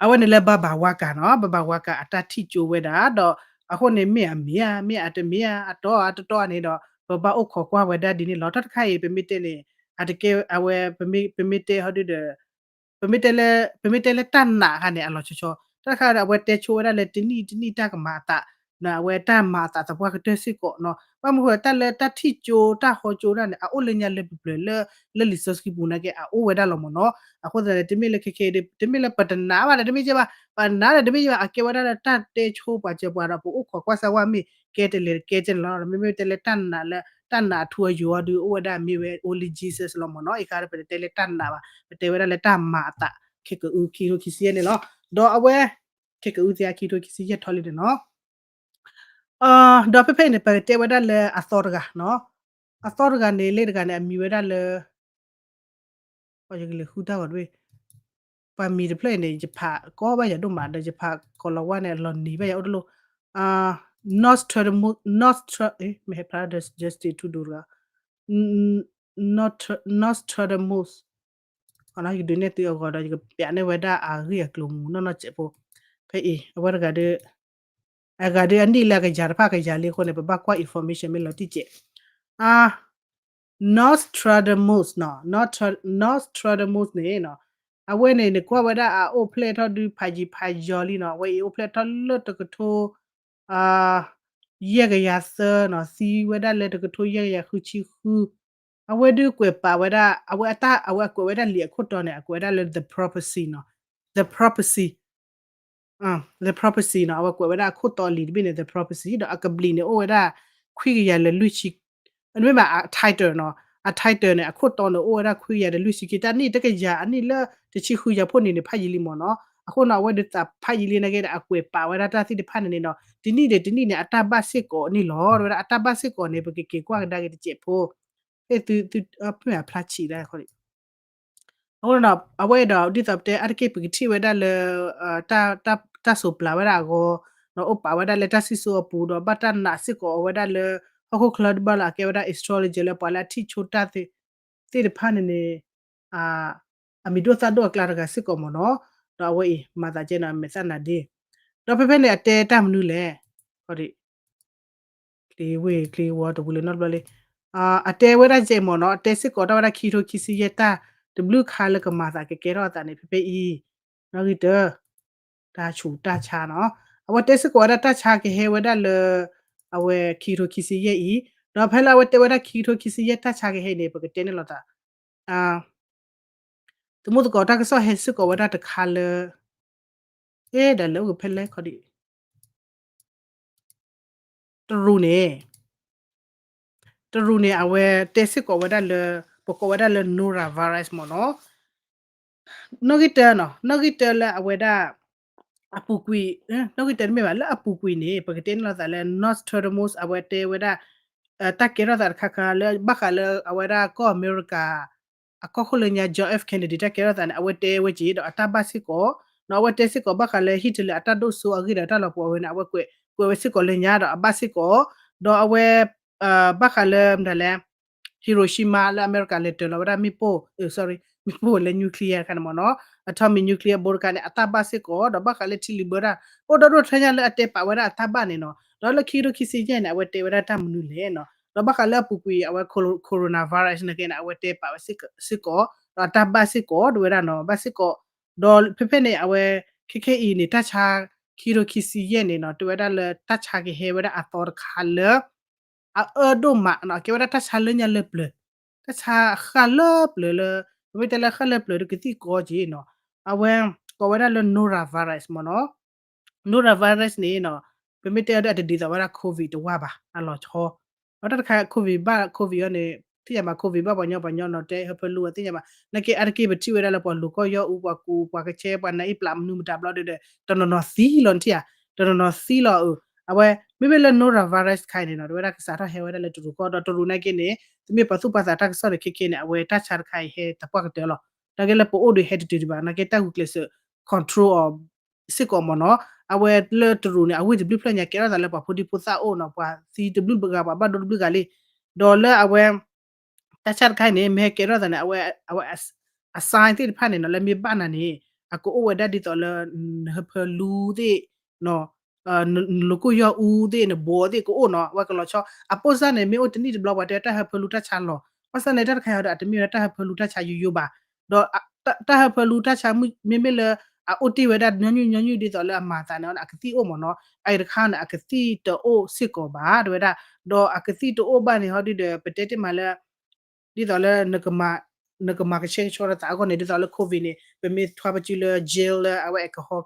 အဝဲန့ၣ်လၢဘၣ်ဘၣ်ဝါကးနီၤ, ဘၣ်ဘၣ်ဝါကးအတၢ်ထံၣ်ကၠိဝဲဒၣ်ဒီး အဃိန့ၣ် မ့ၢ်အမ့ၢ်ဧါ မ့ၢ်အတမ့ၢ်ဧါ အတီအတတီန့ၣ်ဒီး ပဘၣ်အိၣ်ခိးကွၢ်ဝဲဒၣ်ဒ်န့ၣ်လီၤ. တၢ်တခါအံၤ ပမ့ၢ်တဲန့ၣ် အတကဲအဝဲ ပမ့ၢ်တဲဟီဒုဒီး ပမ့ၢ်တဲလၢ ပမ့ၢ်တဲလၢတၢ်နာ်အခါန့ၣ် အလီၤဆီဆီ, တၢ်တခါဒီး အဝဲတဲဆိဝဲဒၣ်လၢတနံၣ်တနံၣ်တၢ်ကမၤအသး အဝဲတၢ်မၤအသးသပှၢ်ကတၢၢ်စ့ၢ်ကီးနီၤ, ဘၣ်မနုၤဃိ တၢ်လၢတၢ်ထံၣ်ကၠိတၢ်ဟီကၠိဒၣ်န့ၣ် အအိၣ်လၢညါလၢပျၢၤလၢ လၢလံာ်စီဆှံပူၤနာ်က့ အအိၣ်ဝဲဒၣ်လီၤမးနီၤ. အဃိသတးန့ၣ် တမ့ၢ်လၢခဲခဲအံၤ တမ့ၢ်လၢပတနာ်ဘၣ်ဒီးတမ့ၢ်ကဲဘၣ်, ပနာ်ဒီးတမ့ၢ်ကဲဘၣ်, အကဲဝဲဒၣ်လၢတၢ်တဲဆိပှၤစၢၤပှၤဒီး ပအိၣ်ခိးကွၢ်စၢ်ဝဲမ့ၢ်ကဲတလဲၤတကဲကဲန့ၣ်လီၤ. မ့မ့ၢ်တဲလၢတၢ်နာ်လၢ တၢ်နာ်အထူအယိာ်အီၤဒုး အိၣ်ဝဲဒၣ်မ့ၢ်ဝဲ only Jesus လီၤမးနီၤ. အံၤခါဒီး ပတတဲလၢတၢ်နာ်ဘၣ်, ပတဲဝဲဒၣ်လၢတၢ်မၤအသး ခဲကအု ခံကထိခံဆံယဲၢ်န့ၣ်လီၤ. ဒီးအဝဲ ခဲကအုသ့ၣ် ခံကထိခံဆံယဲၢ်ထီၣ်လံန့ၣ်နီၤ. ဒီးဖဲဖဲအံၤန့ၣ် ပကတဲဝဲဒၣ်လၢအသီတဂၤနီၤ. အသီတဂၤန့ၣ် လၢတဂၤန့ၣ် အမံၤဝဲဒၣ်လၢ ယကလဲၤဃုတၢ်ဂီၤတဘ့ၣ်, ပှၤမံၤတဖျၢၣ်အံၤန့ၣ် ယဖးကီဘၣ်ယၤဒိၣ်မးဒီး ယဖးကိးလီၤဝါန့ၣ် အလီၤနံၤဘၣ်ယၤအိၣ်တလိၣ်. Nostradamus, Nostra, မ့ၢ်ဟဲဖျါဒီး Justin Trudeau တဂၤ Nostradamus, ယကဒုးနဲၣ်သုအဂီၤဒီး ယကပျးန့ၢ်ဝဲဒၣ်အဂ့ၢ်အကျိၤမူနီၢ်နီၢ်စဲးဖိ. ဖဲအံၤ အဝဲတဂၤဒီး အဂၤဒီးအနံၣ်လၢအကယၤတဖၣ်ကယၤလံအဃိန့ၣ် ပဘၣ်ကွၢ် information မ့ၢ်လီၤတံၢ်စဲး. Nostradamus နီၤ, Nostradamus န့ၣ်နီၤ, အဝဲန့ၣ် နကွၢ်ဝဲဒၣ်အအိၣ်ဖျဲၣ်ထီၣ်ဒုးဖးယံၤဖးယီၤလံနီၤ, အဝဲအံၤအိၣ်ဖျဲၣ်ထီၣ်လၢတကထိ ယဲၢ်ကယၤသၢနီၤ, သံဝဲဒၣ်လၢတကထိယဲၢ်ကယၤဃုဆံဃု, အဝဲဒုးကွဲးပာ်ဝဲဒၣ် အဝဲအတၢ် အဝဲအကွဲးဝဲဒၣ်လံာ်အခိၣ်တီန့ၣ် အကွဲးဝဲဒၣ်လၢ the prophecy နီၤ, the prophecy, the prophecy နီၤ, အဝဲကွဲးဝဲဒၣ်အခိၣ်တီလံာ်တဘ့ၣ်န့ၣ် the prophecy ဒီးအကဘျံးန့ၣ် အိၣ်ဝဲဒၣ် ခွံကယၤလၢလွံၢ်ဆံ, မ့ၢ်ဘၣ် အ title နီၤ, အ title န့ၣ် အခိၣ်တီန့ၣ် အိၣ်ဝဲဒၣ်ခွံကယၤလၢလွံၢ်ဆံခံ, တၢ်နံၣ်တကယၤ အနံၣ်လၢတဆံဃုယၤဖှိၣ်န့ၣ်န့ၣ် ဖးယံၤလံမးနီၤ, အဃိနီၤ အဝဲဒုးသးဖးယံၤလံနာ်က့ဒီး အကွဲးပာ်ဝဲဒၣ်တၢ်သ့ၣ်တဖၣ်န့ၣ်န့ၣ်ဒီး တနံၣ်ဒီးတနံၣ်န့ၣ် အတၢ်ဘၣ်စ့ၢ်ကီးန့ၣ်လီၤ, ဝဲဒၣ်အတၢ်ဘၣ်စ့ၢ်ကီးန့ၣ် ပကက့ၤကွၢ်ကဒါက့ၤတစဲးဖိ, ဖဲသု သု မ့ၢ်အဖျါဆံးဒၣ်ခီ အဃိဒီး အဝဲဒီးဒ်သိးပတဲအါတက့ၢ် ပကထံၣ်ဝဲဒၣ်လၢ တၢ်စိးပျၤဝဲဒၣ်အဂီၢ်, ဒီးအိၣ်ပာ်ဝဲဒၣ်လၢတၢ်စံၣ်စိၤအပူၤ ဒီးဘၣ်တၢ်နာ်စ့ၢ်ကီးအီၤဝဲဒၣ်လၢ ဟီၣ်ခိၣ်ချၢတဘၣ်လၢအကဲဝဲဒၣ် astrologer လၢပှၤလၢအထံၣ်ဆိတၢ်သ့ၣ်တဖၣ်န့ၣ်န့ၣ် အမံၤဒိၣ်သၣ်ဒိၣ်အကျါတဂၤစ့ၢ်ကီးမ့ၢ်နီၤ. ဒီးအဝဲအံၤ မၤသးကဲနီၤ အမဲာ်သၣ်နၤဒ့ ဒီးဖဲဖဲန့ၣ် အတဲတၢ်မနုၤလဲၣ်. ချ့ဝ့ၢ်ချ့ဝီတဝံၤလၢနီတဘျီလံ. အတဲဝဲဒၣ်ယဲမ့ၢ်နီၤ, အတဲစ့ၢ်ကီးတၢ်ဝဲဒၣ်ခံကထိခံဆံယဲၢ် တၢ်တဘျုးခါလၢကမၤသးကကဲထီၣ်အသးန့ၣ် ဖဲဖဲအံၤ နီၣ်ဂံၢ်တၢ တၢ်ဆူးတၢ်ဆါနီၤ. အဝဲတဲစ့ၢ်ကီးဝဲဒၣ်တၢ်ဆါကဟဲဝဲဒၣ်လၢ အဝဲခံကထိခံဆံယဲၢ်အံၤ, ဒီးဖဲလၢအဝဲတဲဝဲဒၣ်ခံကထိခံဆံယဲၢ်တၢ်ဆါကဟဲန့ၣ် ပကတဲန့ၣ်လီၤသး သမူသကိးတၢ်ကစီၣ်ဟဲစ့ၢ်ကီးဝဲဒၣ်တခါလၢ အဲၣ်ဒိးလၢအိၣ်ကဖဲလဲၣ်ခီဒံး တရူးန့ၣ် တရူးန့ၣ် အဝဲတဲစ့ၢ်ကီးဝဲဒၣ်လၢ ပကိးဝဲဒၣ်လၢ norovirus မ့ၢ်နီၤ. နီၣ်ဂံၢ်တၢနီၤ, နီၣ်ဂံၢ်တၢလၢအဝဲဒၣ် အပူၤကွံာ်, နီၣ်ဂံၢ်တၢတမ့ၢ်ဘၣ် လၢအပူၤကွံာ်န့ၣ် ပကတဲန့ၣ်လီၤသးလၢ Nostradamus အဝဲတဲဝဲဒၣ် တၢ်ကဲထီၣ်သးတခါခါလၢ ဘၣ်ဃးလၢအဝဲဒၣ်ကီၢ်အမဲရကၤ အကီၢ်ခိၣ်လၢညါ John F Kennedy တၢ်ကဲထီၣ်သးန့ၣ် အဝဲတဲဝဲက့ၤ ဒီးအတၢ်ဘၣ်စ့ၢ်ကီး, ဒီးအဝဲတဲစ့ၢ်ကီးဘၣ်ဃးလၢ Hitler အတၢ်ဒိၣ်စိအဂ့ၢ်ဒီးတၢ်လီၤပှီၤဝဲန့ၣ် အဝဲကွဲးဝဲစ့ၢ်ကီးလၢညါဒီးအဘၣ်စ့ၢ်ကီး, ဒီးအဝဲ ဘၣ်ဃးလၢမတၤလဲၣ် Hiroshima လၢအမဲရကၤလဲၤတၢၤလီၤဝဲဒၣ်မ့ၣ်ပိၢ်, မ့ၣ်ပိၢ်လၢ nuclear တခါန့ၣ်မ့ၢ်နီၤ, atomic nuclear bomb တခါန့ၣ် အတၢ်ဘၣ်စ့ၢ်ကီး, ဒီးဘၣ်ဃးလၢထံလုၣ်ဘၢတၢ် အိၣ်ဒီဒိၣ်ထၢညါလၢအတဲပာ်ဝဲဒၣ်အတၢ်ဘၣ်န့ၣ်နီၤ, ဒီးလၢခံကထိခံဆံယဲၢ်န့ၣ် အဝဲတဲဝဲဒၣ်တၢ်မနုၤလဲၣ်နီၤ, ဒီးဘၣ်ဃးလၢအပူၤကွံာ်အဝဲ coronavirus န့ၣ်က့န့ၣ် အဝဲတဲပာ်ဝဲစ့ၢ်ကီး, ဒီးအတၢ်ဘၣ်စ့ၢ်ကီး တဝဲဒၣ်နီၤ, ဘၣ်စ့ၢ်ကီး, ဒီးဖဲဖဲန့ၣ် အဝဲ ခဲခဲအံၤန့ၣ် တၢ်ဆါ ခံကထိခံဆံယဲၢ်န့ၣ်နီၤ တဝဲဒၣ်လၢတၢ်ဆါကဟဲဝဲဒၣ်အသီတခါလၢ အအၢဒိၣ်မးနီၤ, ကဲဝဲဒၣ်တၢ်ဆါလၢညါလၢပျၢၤ, တၢ်ဆါအဃၣ်လၢပျၢၤလၢ, ပမ့ၢ်တဲလၢဃၣ်လၢပျၢၤဒီးကသံၣ်ကီက့ၤနီၤ, အဝဲ ကိးဝဲဒၣ်လၢ norovirus မ့ၢ်နီၤ, norovirus န့ၣ်နီၤ, ပမ့ၢ်တဲအီၤဒီးအတဒ်သိးဝဲဒၣ် COVID တဝါဘၣ်, အလီၤဆီ, ဒီးတၢ်တခါ COVID ဘၣ် COVID အီၤန့ၣ် သ့ၣ်ညါဘၣ် COVID ဘၣ်ပှၤညီပှၤညီနီၤ တဲဟၢဖၢလူအီၤသ့ၣ်ညါဘၣ်, နာ်က့အါတက့ၢ်ပထံၣ်ဝဲဒၣ်လၢပှၤလူၤကီၢ်ယီၢ်အူ ပှၤကူး ပှၤကဆဲ ပှၤနါအ့ၣ်ပျးမနုၤမတၤဘျီဒီး တနီၤနီၤသံလီၤနထံၣ်ဧါ, တနီၤနီၤသံလီၤအၢ, အဝဲ မ့မ့ၢ်လၢ norovirus တခါအံၤန့ၣ်နီၤ တဝဲဒၣ်ကစးထီၣ်ဟဲဝဲဒၣ်လၢတရူးကီၢ် ဒီးတရူးနာ်က့န့ၣ် သုမ့ၢ်ပာ်သူၣ်ပာ်သးတၢ်ကစီၣ်န့ၣ် ခဲခဲန့ၣ် အဝဲတၢ်ဆါတခါအံၤဟဲသပှၢ်ကတၢၢ်လီၤ, နာ်က့လၢပအိၣ်ဒီးဟဲတတုၤဒံးဘၣ် နာ်က့တၢ်ဂုာ်ကျဲးစၢး control အီၤ စ့ၢ်ကီးမ့ၢ်နီၤ, အဝဲလၢတရူးန့ၣ် အဝ့ၢ်တဘျုးဖျၢၣ်ညါကဲထီၣ်သးလၢပှၤဖိဒံဖိသၣ်အိၣ်နီၤ ပှၤသံတဘျုးဂၤ ပှၤဘၣ်ဒိတဘျုးဂၤလံ, ဒီးလၢအဝဲ တၢ်ဆါတခါအံၤန့ၣ် မ့ၢ်ဟဲကဲထီၣ်သးန့ၣ် အဝဲ အဝဲ အ sign သ့ၣ်တဖၣ်န့ၣ်နီၤ လၢမ့ၢ်ဘၣ်နၤန့ၣ် အကအိၣ်ဝဲဒၣ်ဒ်သိးလၢ နဟၢဖၢလူသ့ၣ် နလူၤကီၢ်ယီၢ်အူသ့ၣ် နဘီသ့ၣ်ကအိၣ်နီၤ အဝဲကလီၤဆီ အပိၢ်စၢ်န့ၣ် မ့ၢ်အိၣ်တနံၣ်တဘျီပှၤတဲတၢ်ဟၢဖၢလူတၢ်ဆါလီၤ, ဘၣ်ဆၣ်န့ၣ် တၢ်တခါအံၤဒီး အတမ့ၢ်ဝဲဒၣ်တၢ်ဟၢဖၢလူတၢ်ဆါယိယိဘၣ်, ဒီး တၢ်ဟၢဖၢလူတၢ်ဆါ မ့မ့ၢ်လၢ အအိၣ်တ့ၢ်ဝဲဒၣ်ညီနုၢ်ညီနုၢ်ဒ်သိးလၢအမၤသးန့ၣ် အကသံၣ်အိၣ်မ့ၢ်နီၤ, အအံၤတခါန့ၣ် အကသံၣ်တအိၣ်စ့ၢ်ကီးဘၣ် တဝဲဒၣ်, ဒီးအကသံၣ်တအိၣ်ဘၣ်န့ၣ် ဟီဒုဒီး ပတဲတ့ၢ်မးလၢ ဒ်သိးလၢ နကမၤကဆှဲကဆှီနသးအဂီၢ်န့ၣ် ဒ်သိးလၢ COVID န့ၣ် ပမ့ၢ်ထွါပစုလၢ jail လၢအဝဲ alcohol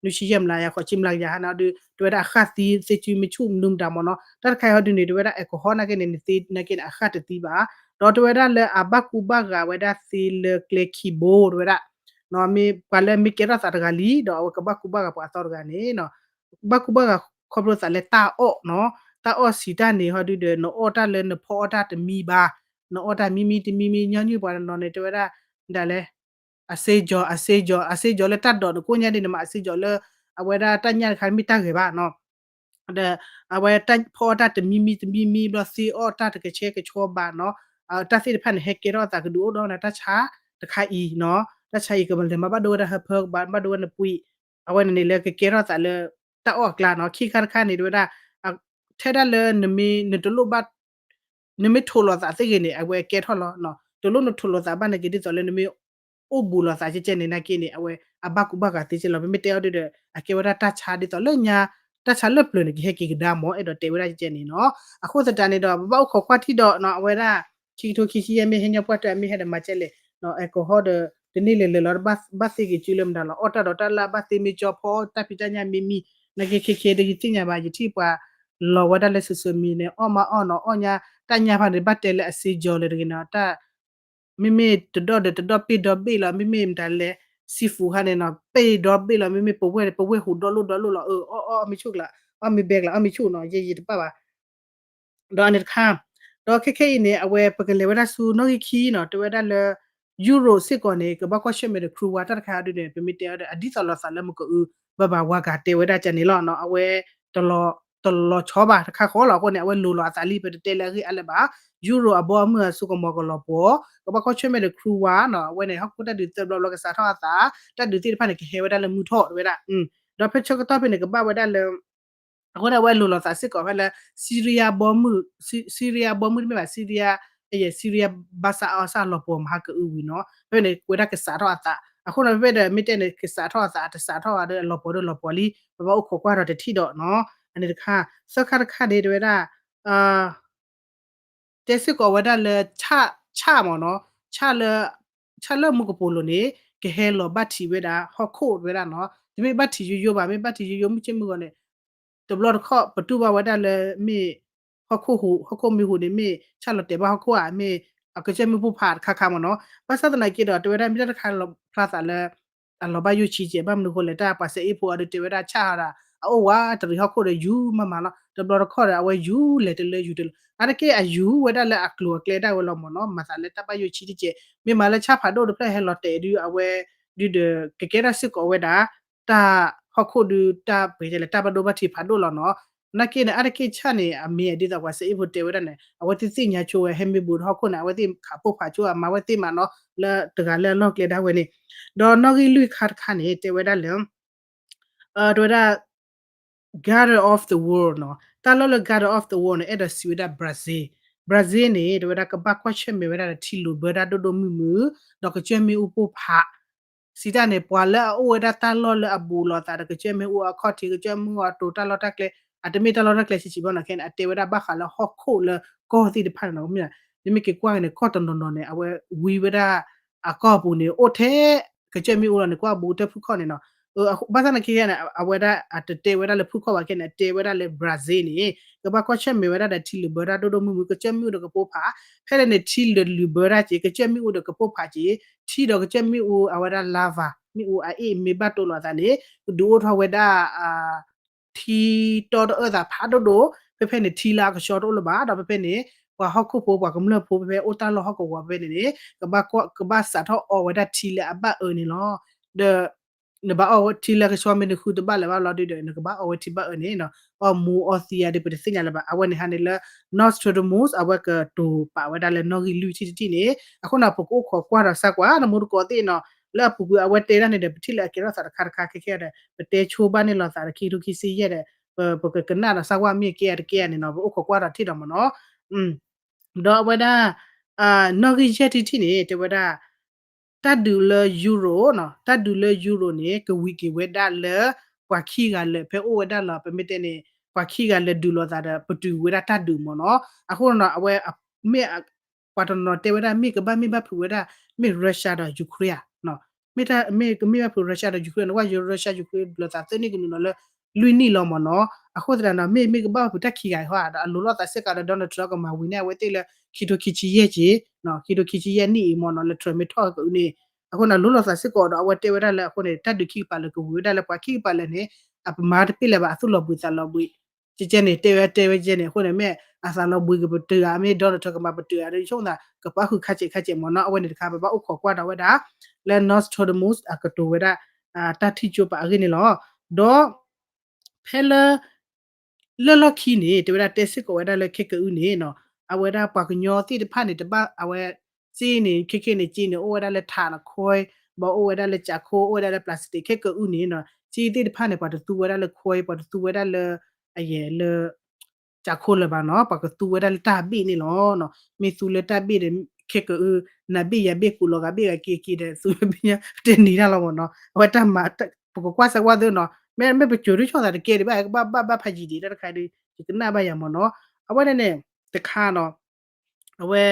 နွံဆံယဲၢ်မျး ယၤဃိးဆံမျးကယၤဟါန့ၣ် ဟီဒု တဝဲဒၣ်အဃၣ်သံ သ့စုမ့ၢ်ဆူၣ်မနုၤမတၤမ့ၢ်နီၤ, တၢ်တခါအံၤဟီဒုန့ၣ် တဝဲဒၣ် alcohol နာ်က့န့ၣ် နသ့နာ်က့န့ၣ် အဃၣ်တသံဘၣ်, ဒီးတဝဲဒၣ်လၢအဘၣ်ကူဘၣ်ဂာ်ဝဲဒၣ်သ့လၢကျဲခံဘိ တဝဲဒၣ် မ့ၢ်ပှၤလၢမ့ၢ်ကဲထီၣ်သးတဂၤလံ ဒီးအဝဲကဘၣ်ကူဘၣ်ဂာ်ပှၤအသီတဂၤန့ၣ် ဘၣ်ကူဘၣ်ဂာ်ခီဖျိသးလၢတၢ်အီၣ်နီၤ, တၢ်အီၣ်ဆံးတၢ်န့ၣ် ဟီဒုဒီး နအီၣ်တၢ်လၢနဖီအီၣ်တၢ်တမံဘၣ်, နအီၣ်တၢ်မံမံတမံမံ ညီနုၢ်ပှၤတနီၤန့ၣ် တဝဲဒၣ် ဒ်လဲၣ် အစ့ကၠီၤ အစ့ကၠီၤ အစ့ကၠီၤလၢတၢ်ဒိးနကိၣ်ညါဒ်န့ၣ်မး အစ့ကၠီၤလၢ အဝဲဒၣ်တၢ်ညၣ်တခါမ့ၢ်တၢ်ဂဲၤဘၣ်နီၤ ဒီး အဝဲဖီအီၣ်တၢ်တမံမံတမံမံဘျီသ့အီၣ်တၢ်တကဆှဲကဆှီဘၣ်နီၤ, တၢ်သ့ၣ်တဖၣ်န့ၣ် ဟဲကဲထီၣ်သးကဒုးအိၣ်ဒီးနတၢ်ဆါတခါအံၤနီၤ, တၢ်ဆါအံၤကလဲၤမၤဘၣ်ဒိဝဲဒၣ်ဟၢဖၢ ကဘၣ်ဘၣ်ဒိဝဲနပှံၤ, အဝဲန့ၣ်န့ၣ်လၢကကဲထီၣ်သးလၢ တၢ်အီၣ်အကျါနီၤ, ခံခါတခါန့ၣ် တဝဲဒၣ် ထဲဒၣ်လၢ နမ့ၢ်တလိၣ်ဘၣ် နမ့ၢ်ထိးလိာ်သးသ့ဂ့ၤန့ၣ် အဝဲကဲထီၣ်လီၤ, တလိၣ်နထိးလိာ်သးဘၣ်နာ်က့ ဒ်သိးလၢနမ့ၢ် အိၣ်ဘူးလိာ်သးကဲကဲန့ၣ် နာ်က့န့ၣ် အဝဲအဘၣ်ကူဘၣ်ဂာ်သ့ကဲလီၤ, ပမ့ၢ်တဲအီၤဒုဒီး အကဲဝဲဒၣ်တၢ်ဆါဒ်သိးလၢညါ တၢ်ဆါလၢပျၢၤန့ၣ် ကဟဲက့ၤကဒါမ့ၢ် အဲၣ်ဒိးတဲဝဲဒၣ်ကဲကဲန့ၣ်နီၤ, အဃိသတးန့ၣ်ဒီး ပဘၣ်အိၣ်ခိးကွၢ်ထံဒီးနီၤ အဝဲဒၣ် ခံကထိခံဆံယဲၢ်မ့ၢ်ဟဲညီပှၢ်တၢၢ် အမ့ၢ်ဟဲဒီးမၤကဲလဲၣ် alcohol ဒီး တန့ၢ်လဲၤလဲၤလီၤ ဘၣ်သ့က့ၤစုလၢမတၤလီၤ, အီၣ်တၢ်ဒီးတၢ်လၢအဘၣ်သ့မ့ၢ်ကၠီ ဖီအီၣ်တၢ်ဖံးတၢ်ညၣ်မ့ၢ်မံ, နာ်က့ခဲခဲဒ်ယသ့ၣ်ညါဘၣ် ယထံၣ်ပှၤ လီၤဝဲဒၣ်လၢ social media န့ၣ် အီၣ်မးအီၣ်နီၤ အီၣ်ညါတၢ်ညၣ်ဖးန့ၣ် ဘၣ်တဲလၢအစ့ကၠီၤလၢတဂ့ၤနီၤ, တၢ် မ့မ့ၢ်တဒီဒီးတဒီပ့ၢ်ဒီဘ့ၣ်လီၤ, မ့မ့ၢ်မတၤလဲၣ် seafood ခါန့ၣ်နီၤ ပ့ၢ်ဒီဘ့ၣ်လီၤ, မ့မ့ၢ်ပဝဲၢ် ပဝဲၢ်ဟူးဒီလိၣ်ဒီလိၣ်လီၤ, အီၣ်အီၣ်မ့ၢ်ဆူၣ်ကျါ အီၣ်မ့ၢ်ဘဲကျါ အီၣ်မ့ၢ်ဆူၣ်နီၤ ယဲယတပၣ်ဘၣ် ဒီးအန့ၣ်တခါ, ဒီးခဲခဲအံၤန့ၣ် အဝဲပကလဲၤဝဲဒၣ်ဆူနီၣ်ဂံၢ်ခံနီၤ တဲဝဲဒၣ်လၢ ယူရိၤစ့ၢ်ကီးန့ၣ် ကဘၣ်ကွၢ်ဆၢၣ်မဲာ်ဒီး ခရူဝါ တၢ်တခါအံၤဒုန့ၣ် ပမ့ၢ်တဲအီၤဒီး အဒ်သိးလိာ်သးလၢမကအု ဘၣ်ဘၣ်ဝါကၤတဲဝဲဒၣ်ကန့ၣ်လီၤနီၤ. အဝဲ တလီၤဆီဘၣ်တခါဃီလီၤ. အဃိန့ၣ် အဝဲလိၤလီၤအသးလံ ပတတဲလၢအဂ့ၢ်အါလၢၤဘၣ်. ယူရိၤအဘီအမုၢ်အစိကမီၤကလီၤပှီၤ ကဘၣ်ကွၢ်ဆၢၣ်မဲာ်ဒီး ခရူဝါနီၤ. အဝဲန့ၣ် ဟီၣ်ခိၣ်တၢ်ဒုးသၢဘျီဘျီကစးထီၣ်အသး, တၢ်ဒုးသ့ၣ်တဖၣ်န့ၣ် ကဟဲဝဲဒၣ်လၢမုၢ်ထီၣ်တဝဲဒၣ် ဒီးဖဲဆၢကတီၢ်ဖဲန့ၣ် ကဘၣ်ဝဲဒၣ်လၢ အဃိန့ၣ် အဝဲလိၤလီၤသးစ့ၢ်ကီးဖဲလၢ Syria ဘီမုၢ်, Syria ဘီမုၢ်တမ့ၢ်ဘၣ် Syria, အယဲၢ် Syria ဘၣ်ဆၣ်အီၣ်ဆၣ်လီၤပှီၤမဟါကအုဝံၤနီၤ. ဖဲန့ၣ် ဝဲဒၣ်ကစးထီၣ်အသး, အဃိန့ၣ် ဖဲဒီးမ့ၢ်တဲန့ၣ် ကစးထီၣ်အသး တစးထီၣ်ဒီးအလီၤပှီၤဒီးလီၤပှီၤလံ ပဘၣ်အိၣ်ခိးကွၢ်ဒီးတထံၣ်ဒီးနီၤ. အန့ၣ်တခါ သၢခါတခါန့ၣ် တဝဲဒၣ် တဲစ့ၢ်ကီးဝဲဒၣ်လၢ ဆၣ်မ့ၢ်နီၤ, ဆၣ်လၢ ဆၣ်လၢမူကပိာ်လိၤန့ၣ် ကဟဲလီၤဘၣ်ထံးဝဲဒၣ်ဟီၣ်ခိၣ်ဝဲဒၣ်နီၤ. တမ့ၢ်ဘၣ်ထံးယိယိဘၣ်, မ့ၢ်ဘၣ်ထံးယိယိမုၢ်ဆ့ၣ်မုၢ်ဂီၤန့ၣ် တဘျီတခီၣ် ပတူၢ်ဘၣ်ဝဲဒၣ်လၢမ့ၢ် ဟီၣ်ခိၣ်ဟူး, ဟီၣ်ခိၣ်မ့ၢ်ဟူးန့ၣ် မ့ၢ်ဆၣ်လီၤတဲာ်ဘၣ်ဟီၣ်ခိၣ်ဧါ, မ့ၢ်အကစၢၢ်မ့ၣ်အူပိၢ်ဖးတခါခါမ့ၢ်နီၤ. ဘၣ်ဆၣ်သနာ်က့ဒီး တဝဲဒၣ်မ့ၢ်တၢ်တခါလီၤဖျါသးလၢ အလီၤဘၣ်ယိၣ်ဆံးကဲး, ဘၣ်မနုၤဃိလဲၣ် တၢ်ပှၤစဲအ့ၣ်ဖိအီၤဒုးတဲဝဲဒၣ်ဆၣ်ဟီဒီး အအိၣ်ဝးတရံးဟီၣ်ခိၣ်ဒီးယူၤမးမးလီၤ. တဘျီတခီၣ်ဒီး အဝဲယူၤလဲၤတလၢယူၤတလၢ, အါတက့ၢ်အယူၤဝဲဒၣ်လၢအကျိၤအကျဲဒၣ်ဝဲလီၤမ့ၢ်နီၤ. မၤသးလၢတၢ်ဘၣ်ယိၣ်ဆံးတကဲး, မ့ၢ်မၤလၢဆၣ်ဖးဒိၣ်တဖျၢၣ်ဟဲလီၤတဲာ်ဒုး အဝဲ ဒုးဒီး ကကဲထီၣ်စ့ၢ်ကီးဝဲဒၣ် တၢ်ဟီၣ်ခိၣ်ဒုး တၢ်ပှဲၤလဲၣ် တၢ်ဘၣ်ဒိဘၣ်ထံးဖးဒိၣ်လီၤနီၤ. နာ်က့န့ၣ် အါတက့ၢ်ဆၣ်န့ၣ် အမ့ၢ်ဒ်သိးပှၤစဲအ့ၣ်ဖိတဲဝဲဒၣ်န့ၣ် အဝဲသ့ၣ်သ့ၣ်ညါဆိဝဲ ဟဲမ့ၢ်ဘူးဒီးဟီၣ်ခိၣ်န့ၣ် အဝဲသ့ၣ်ခးပိၢ်ဖးဆိ အမၤဝဲသ့ၣ်မးနီၤ လၢတဂၤလၢအလီၢ်ကျဲဒၣ်ဝဲန့ၣ်. ဒီးနီၣ်ဂံၢ်လွံၢ်ခါတခါန့ၣ် တဲဝဲဒၣ်လၢ တဲဝဲဒၣ် Garden of the World နီၤ. တၢ်လီၢ်လၢ Garden of the World န့ၣ် အဲၣ်ဒိးစံးဝဲဒၣ် Brazil, Brazil န့ၣ် တဲဝဲဒၣ်ကဘၣ်ကွၢ်ဆၢၣ်မဲာ်ဝဲဒၣ်ဒီးထံလုာ်ဘၢတၢ်ဒိၣ်ဒိၣ်မုၢ်မုၢ် ဒီးကစၢၢ်မ့ၣ်အူပိၢ်ဖး စံးတၢ်န့ၣ် ပှၤလၢအအိၣ်ဝဲဒၣ်တၢ်လီၢ်လၢအဘူးလိာ်သးဒီးကစၢၢ်မ့ၣ်အူအခီၣ်ထံး ကစၢၢ်မ့ၣ်အူအတိၤတၢ်လီၢ်တၢ်ကျဲ အတမ့ၢ်တၢ်လီၢ်တၢ်ကျဲဆံးဆံးဘၣ်နီၤ ခဲန့ၣ် အတဲဝဲဒၣ်ဘၣ်ဃးလၢဟီၣ်ခိၣ်လၢကီၢ်သ့ၣ်တဖၣ်န့ၣ်နီၤ မ့ၢ် နမ့ၢ်က့ၤကွၢ်က့ၤန့ၣ် ကီၢ်တနီၤနီၤန့ၣ် အဝဲဝံဝဲဒၣ် အကီၢ်ပူၤန့ၣ် အိၣ်ထဲ ကစၢၢ်မ့ၣ်အူလီၤန့ၣ် ကွၢ်ဘူးထဲဖုခီၣ်န့ၣ်နီၤ. ဘၣ်ဆၣ်သနာ်က့န့ၣ် အဝဲဒၣ်အတတဲဝဲဒၣ်လၢဖုခီၣ်ဘၣ်ခဲန့ၣ် အတဲဝဲဒၣ်လၢ Brazil န့ၣ် ကဘၣ်ကွၢ်ဆၢၣ်မဲာ်ဝဲဒၣ်ဒီးထံလုာ်ဘၢတၢ်ဒိၣ်ဒိၣ်မုၢ်မုၢ် ကစၢၢ်မ့ၣ်အူဒီးကပိၢ်ဖး ဖဲလဲၣ်န့ၣ် ထံလုာ်လုာ်ဘၢတၢ်က့ၤ ကစၢၢ်မ့ၣ်အူဒီးကပိၢ်ဖးက့ၤ ထံဒီးကစၢၢ်မ့ၣ်အူအဝဲဒၣ် lava မ့ၣ်အူအအ့ၣ်မ့ၢ်ဘၣ်တိၢ်လိာ်အသးန့ၣ် ကဒုးအိၣ်ထီၣ်ဝဲဒၣ် ထံတီတအၢၣ်သးဖးဒိၣ်ဒိၣ် ဖဲဖဲန့ၣ် ထံလၢအကဆှီတအိၣ်လၢၤဘၣ် ဒီးဖဲဖဲန့ၣ် ပှၤဟီၣ်ခိၣ်ဖိ ပှၤကမျၢၢ်ဖိ ဖဲဖဲအိၣ်တၢ်လီၢ်ဟီၣ်ကဝီၤဖဲဖဲန့ၣ်န့ၣ် ကဘၣ်စးထီၣ်အီဝဲဒၣ်ထံလၢအဘၣ်အၢန့ၣ်လီၤ. ဒီး နဘၣ်အီဝဲထံလၢကဆှီမ့ၢ်နဃုတဘၣ်လၢၤဘၣ်လီၤဒုဒီး နကဘၣ်အီဝဲထံဘၣ်အၢန့ၣ်နီၤ အီမူအီသံအါဒုး ပတသ့ၣ်ညါလၢၤဘၣ်. အဝဲန့ၣ်ဟါန့ၣ်လၢ Nostradamus အဝဲကတိၤပာ်ဝဲဒၣ်လၢနီၣ်ဂံၢ်လွံၢ်ထံၣ်တထံၣ်န့ၣ် အဃိန့ၣ် ပကအိၣ်ခိးကွၢ်ဒီးစၢ်ကွၢ် နမူတကိးသ့ၣ်နီၤ လၢအပူၤကွံာ်အဝဲတဲဒၣ်န့ၣ်ဒီး ပထံၣ်လၢအကဲထီၣ်သးတခါတခါခဲခဲဒီး ပတဲဆိဘၣ်န့ၢ်လိာ်သးဒီး ခံကထိခံဆံယဲၢ်ဒီး ပကကနၣ်ဒီးစၢ်ကွၢ်မ့ၢ်ကဲအတကဲအန့ၣ်နီၤ ပအိၣ်ခိးကွၢ်ဒီးထံၣ်ဒီးမ့ၢ်နီၤ ဒီးအဝဲဒၣ် နီၣ်ဂံၢ်ယဲၢ်ထံၣ်တထံၣ်န့ၣ် တဲဝဲဒၣ် တၢ်ဒုးလၢယူရိၤနီၤ တၢ်ဒုးလၢယူရိၤန့ၣ် ကဝံၤက့ၤဝဲဒၣ်လၢ ပှၤခံဂၤလၢာ်ဖဲအိၣ်ဝဲဒၣ်လီၤ ပမ့ၢ်တဲန့ၣ် ပှၤခံဂၤလၢာ်ဒုးလိာ်သးဒီး ပတုာ်ဝဲဒၣ်တၢ်ဒုးမ့ၢ်နီၤ အဃိနီၤ အဝဲ မ့ၢ် ပှၤတနီၤနီၤတဲဝဲဒၣ် မ့ၢ်ကဘၣ်မ့ၢ်ဘၣ်ဖုးဝဲဒၣ် မ့ၢ် Russia ဒီး Ukraine ဧါ မ့ၢ်တၢ် မ့ၢ်ကမ့ၢ်ဘၣ်ဖုး Russia ဒီး Ukraine န့ၣ် ကွၢ်ယိ Russia Ukraine ဒုးလိာ်သးသၢနံၣ်ကနုာ်လီၤလၢ လွံၢ်နံၣ်လီၤမ့ၢ်နီၤ အဃိသတးဒီး မ့ၢ်မ့ၢ်ကဘၣ်ဖုးတၢ်ခံဂၤအံၤဟီဧါ ဒီးအလိၤလိာ်သးစ့ၢ်ကီးဒီး Donald Trump ကမၤဝံၤန့ၢ်အဝဲသ့ၣ်လၢ ခံထိခံဆံယဲၢ်က့ၤ ခံထိခံဆံယဲၢ်နံၣ်အံၤမ့ၢ်နီၤ လၢ Trump မ့ၢ်ထီၣ်ကအုန့ၣ် အဃိန့ၣ် လိၤလိာ်သးစ့ၢ်ကီးဒီး အဝဲတဲဝဲဒၣ်လၢအဃိန့ၣ် တၢ်ဒုးခံကပၤလၢာ်ကဝံၤဝဲဒၣ်လၢပှၤခံကပၤလၢာ်န့ၣ် အပမၤတပ့ၢ်လၢၤဘၣ် အသူၣ်လီၤဘှံးသးလီၤဘှံး ကဲကဲန့ၣ် တဲဝဲတဲဝဲကဲန့ၣ် အဃိန့ၣ် မ့ၢ်အသးလီၤဘှံးကပတုာ်ဧါ မ့ၢ် Donald Trump ကမၤပတုာ်ဧါ ဒီးဆိကမိၣ်သး ကပာ်ဃုာ်ခါဆံးခါဆံးမ့ၢ်နီၤ အဝဲန့ၣ်တခါ ပဘၣ်အိၣ်ခိးကွၢ်ဒီးဝဲဒၣ် လၢ Nostradamus အကတိၤဝဲဒၣ် တၢ်ထံၣ်ကၠိပာ်အဂ့ၢ်န့ၣ်လီၤ. ဒီး ဖဲလၢ လၢလီၢ်ခံန့ၣ် တဲဝဲဒၣ်တဲစ့ၢ်ကီးဝဲဒၣ်လၢခဲကအုန့ၣ်နီၤ အဝဲဒၣ်ပှၤကညီသ့ၣ်တဖၣ်န့ၣ် တဘၣ်အဝဲ စ့န့ၣ် ခဲခဲန့ၣ် စ့န့ၣ် အိၣ်ဝဲဒၣ်လၢထးနီၤ ခွဲ ဘၣ်အိၣ်ဝဲဒၣ်လၢကၠးခိ အိၣ်ဝဲဒၣ်လၢ plastic ခဲကအုန့ၣ်နီၤ စ့သ့ၣ်တဖၣ်န့ၣ် ပှၤတသူဝဲဒၣ်လၢခွဲ ပှၤတသူဝဲဒၣ်လၢ အယဲၢ်လၢ ကၠးခိလၢၤဘၣ်နီၤ ပှၤကသူဝဲဒၣ်လၢတၢ်ဘ့ၣ်န့ၣ်လီၤ. မ့ၢ်သူလၢတၢ်ဘ့ၣ်ဒီး ခဲကအု နၤဘ့ၣ်ယၤဘ့ၣ်ကူးလီၤဂာ်ဘ့ၣ်ဂၤက့ၤက့ၤဒီး သူလၢပညါ ပတဲနံၤတၢ်လီၤမ့ၢ်နီၤ အဝဲတၢ်မၤ ပကကွၢ်စၢၤကွၢ်သ့နီၤ မ့မ့ၢ်ပစိၤဒုးဆိကမိၣ်သးတကဲဒံးဘၣ် ကဘၣ်ဘၣ်ဘၣ်ဖးယံာ်ဒံးတၢ်တခါဒီး ယကနၣ်ဘၣ်ယၤမ့ၢ်နီၤ အဝဲန့ၣ်န့ၣ် တခါနီၤ အဝဲ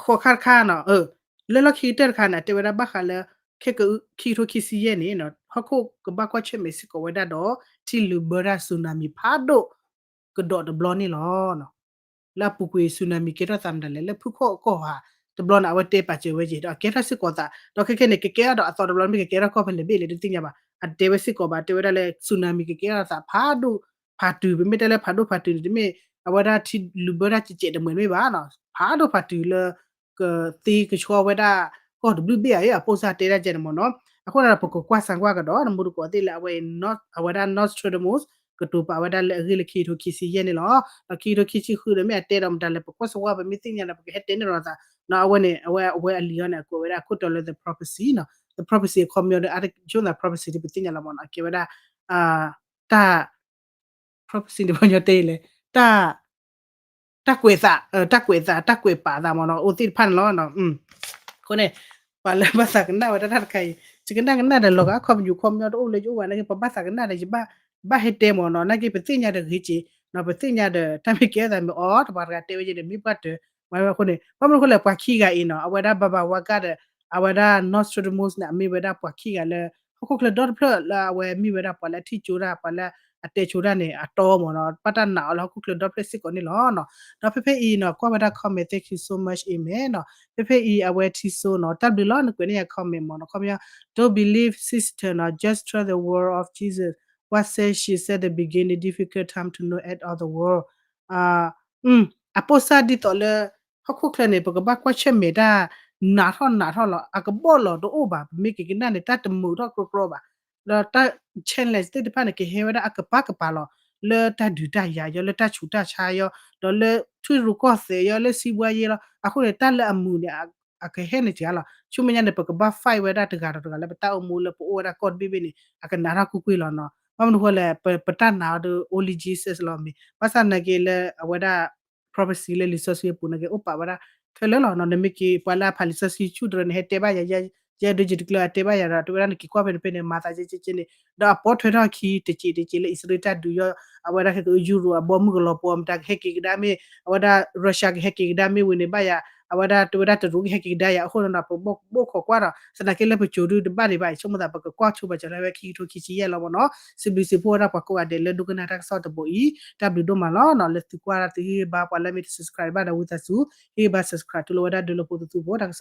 ဃိးခါတခါနီၤ လၢလီၢ်ခံကတၢၢ်တခါန့ၣ် တဲဝဲဒၣ်ဘၣ်ဃးလၢ ခဲကအု ခံကထိခံဆံယဲၢ်န့ၣ် ဟီၣ်ခိၣ်ကဘၣ်ကွၢ်ဆၢၣ်မဲာ်စ့ၢ်ကီးဝဲဒၣ်ဒီး ထံလုာ်ဘၢတၢ် tsunami ဖးဒိၣ် ကဒီးတဘျီန့ၣ်လီၤ. လၢအပူၤကွံာ် tsunami ကဲထီၣ်သးမတၤလဲၣ် လၢဖုခီၣ်ကီၢ်ဧါ တဘျီန့ၣ် အဝဲတဲပာ်စၢၤဝဲက့ၤဒီး ကဲထီၣ်စ့ၢ်ကီးသး ဒီးခဲခဲန့ၣ် ကကဲထီၣ်ဒီးအသီတဘျီ မ့ၢ်ကကဲထီၣ်ကီၢ်ဖဲလဲၣ်ဘ့ၣ်လဲၣ် တသ့ၣ်ညါဘၣ် အတဲဝဲစ့ၢ်ကီးဘၣ် တဲဝဲဒၣ်လၢ tsunami ကကဲထီၣ်သးဖးဒိၣ်ဖးတုၤ ပမ့ၢ်တဲလၢဖးဒိၣ်ဖးတုၤန့ၣ် တမ့ၢ် အဝဲဒၣ်ထံလုာ်ဘၢတၢ်ကဲးကဲးတမှဲၤတမ့ၢ်ဘၣ်နီၤ ဖးဒိၣ်ဖးတုၤလၢ ကသ့ကဆှီဝဲဒၣ် ကီၢ်တဘျုးဘ့ၣ်ဧါ အပိၢ်စၢ်တဲဒၣ်ကဲန့ၣ်မ့ၢ်နီၤ. အဃိန့ၣ်ဒီး ပကကွၢ်ဆၢကွၢ်ကဒီး နမူတကိးသ့ၣ်လၢအဝဲ အဝဲဒၣ် Nostradamus ကတိၤပာ်ဝဲဒၣ်လၢအဂ့ၢ်လၢခံကထိခံဆံယဲၢ်န့ၣ်လီၤ. ဒီးခံကထိခံဆံဃုဒီး မ့ၢ်အတဲဒီးမတၤလဲၣ် ပကွၢ်ဆၢကွၢ် ပမ့ၢ်သ့ၣ်ညါဒီး ပကဟဲတဲန့ၣ်လီၤသးနီၤ. အဝဲန့ၣ် အဝဲ အဝဲအလံာ်အီၤန့ၣ် အကွဲးဝဲဒၣ်ခိၣ်တီလၢ the prophecy နီၤ. The prophecy အခီပညီဒီး အါတက့ၢ် the prophecy ဒီး ပသ့ၣ်ညါလီၤမ့ၢ်နီၤ. အကဲဝဲဒၣ် တၢ် prophecy န့ၣ် ပှၤကညီတဲလဲၣ် တၢ် တၢ်ကွဲးသး တၢ်ကွဲးသး တၢ်ကွဲးပာ်သးမ့ၢ်နီၤ အိၣ်သ့ၣ်တဖၣ်န့ၣ်လီၤ. အဃိန့ၣ် ပှၤလၢဘၣ်သးကနၣ်ဝဲဒၣ်တၢ်တခါအံၤ ယကနၣ်ကနၣ်ဒီး လီၤဂာ်အခီပညီခီပညီတအိၣ်လၢယအိၣ်ဘၣ်နာ်က့ ပှၤဘၣ်သးကနၣ်ဒီး ယဘၣ်ဟဲတဲမ့ၢ်နီၤ. နာ်က့ ပသ့ၣ်ညါဒီးဂ့ၤက့ၤနီၤ ပသ့ၣ်ညါဒီး တၢ်မ့ၢ်ကဲသးမ့ၢ်အီၤ တပှၤတဂၤတဲဝဲက့ၤဒီး မ့ၢ်ပှၤတၢ် မ့ၢ်ဝဲအဃိန့ၣ် ဘၣ်မနုၤအဃိလဲၣ် ပှၤခံဂၤအံၤနီၤ အဝဲဒၣ် Baba Vanga ဒီး အဝဲဒၣ် Nostradamus န့ၣ် အမ့ၢ်ဝဲဒၣ်ပှၤခံဂၤလၢ ဟီၣ်ခိၣ်ချၢဒီတဖျၢၣ်လၢ အဝဲမ့ၢ်ဝဲဒၣ်ပှၤလၢအထံၣ်ကၠိတၢ် ပှၤလၢအတဲကၠိတၢ်န့ၣ် အတီမ့ၢ်နီၤ ဘၣ်တၢ်နာ်အီၤလၢဟီၣ်ခိၣ်ချၢဒီဖျၢၣ်စ့ၢ်ကီးန့ၣ်လီၤ. ဒီးဖဲဖဲအံၤနီၤ ကွၢ်ဝဲဒၣ် comment, thank you so much, amen နီၤ. ဖဲဖဲအံၤ အဝဲထံစိနီၤ တၢ်ဘျုးလီၤ နကွဲးန့ၢ်ယၤ comment မ့ၢ်နီၤ. ခီပညီ don't believe sister နီၤ just trust the word of Jesus, what said she said the beginning, difficult time to know at all the world အပိၢ်စၢ်ဒ်သိးလၢ ဟီၣ်ခိၣ်ချၢန့ၣ် ပကဘၣ်ကွၢ်ဆၢၣ်မဲာ်တၢ် နးထီၣ်နးထီၣ်လီၤ အကဘီၣ်လီၤတအိၣ်ဘၣ် ပမ့ၢ်က့ၤကနၣ်န့ၣ် တၢ်တမုာ်ထီၣ်ကြီကြီဘၣ် ဒီးတၢ် challenge သ့ၣ်တဖၣ်န့ၣ် ကဟဲဝဲဒၣ်အကပၤကပၤလီၤ လၢတၢ်ဒုးတၢ်ယၤယီၤ လၢတၢ်ဆူးတၢ်ဆါယီၤ ဒီးလၢထွံၣ်ရူၢ်ကီၢ်သဲးယီၤ လၢစံးဘှါယဲလီၤ အဃိန့ၣ် တၢ်လၢအမုာ်န့ၣ် အကဟဲန့ၣ်တဂၤလီၤ ဆူမဲာ်ညါန့ၣ် ပကဘၣ် fight ဝဲဒၣ်တဂၤဒီးတဂၤလၢပတၢ်အိၣ်မူလၢပအိၣ်ဝဲဒၣ်ကီၢ်တဘ့ၣ်ဘ့ၣ်န့ၣ် အကနးထီၣ်ကွ့ၢ်ကွ့ၢ်လီၤနီၤ ဘၣ်မနုၤဃိလဲၣ် ပတၢ်နာ်အီၤဒီး only Jesus လီၤမ့ၢ် ဘၣ်ဆၣ်နာ်က့လၢအဝဲဒၣ် prophecy လၢလံာ်စီဆှံအပူၤနာ်က့ အိၣ်ပာ်ဝဲဒၣ်ခဲလၢာ်လီၤနီၤ နမ့ၢ်က့ၤပှၤလၢအဖးလံာ်စီဆှံဆူၣ်တရၢန့ၣ် ဟဲတဲဘၣ်ယၤ ယဲဒုးယတကျၢၤအတဲဘၣ်ယၤဒီး တဲဝဲဒၣ်နက့ၤကွၢ်ဖဲန့ၣ်ဖဲန့ၣ် မၤသးကဲကဲကဲန့ၣ် ဒီးအပိာ်ထွဲထီၣ်ခံတစဲးတစဲးလၢအံၣ်စရ့လးတၢ်ဒုးယီၤ အဝဲဒၣ်ခဲကယူရိးအဘီမုၢ်ကလီၤပှီၤမတၤကဟဲက့ၤကဒါမ့ၢ် အဝဲဒၣ် Russia ကဟဲက့ၤကဒါမ့ၢ်ဝံၤန့ၣ်ဘၣ်ယၤ အဝဲဒၣ်တဲဝဲဒၣ်တရူးကဟဲက့ၤကဒါယၤ အဃိန့ၣ်ဒီး ပဘိၣ်ခိးကွၢ်ဒီး သနာ်က့လၢပစိၤဒုတဘၣ်ဒံးဘၣ်အံၤ ဆိကမိၣ်သးပကကွၢ်ဆိပာ်စၢၤလၢဝဲခံကထိခံဆံယဲၢ်လီၤမ့ၢ်နီၤ စံးဘျုးစံးဖှိၣ်ဝဲဒၣ်ပှၤကိးဂၤဒဲးလၢဒိကနၣ်တၢ်ကစီၣ်တဘိအံၤ တၢ်ဘျုးဒိၣ်မးလီၤနီၤ လၢသုကွၢ်တၢ်သုဟ့ၣ်ဂံၢ်ဘါ ပှၤလၢမ့ၢ်တ subscribe ဘၣ်ဒီးဝံသးစူၤ ဟ့ၣ်ဂံၢ်ဘါ subscribe ထူလၢဝဲဒၣ်ဒုးလၢဖိသသူဖိ တၢ်က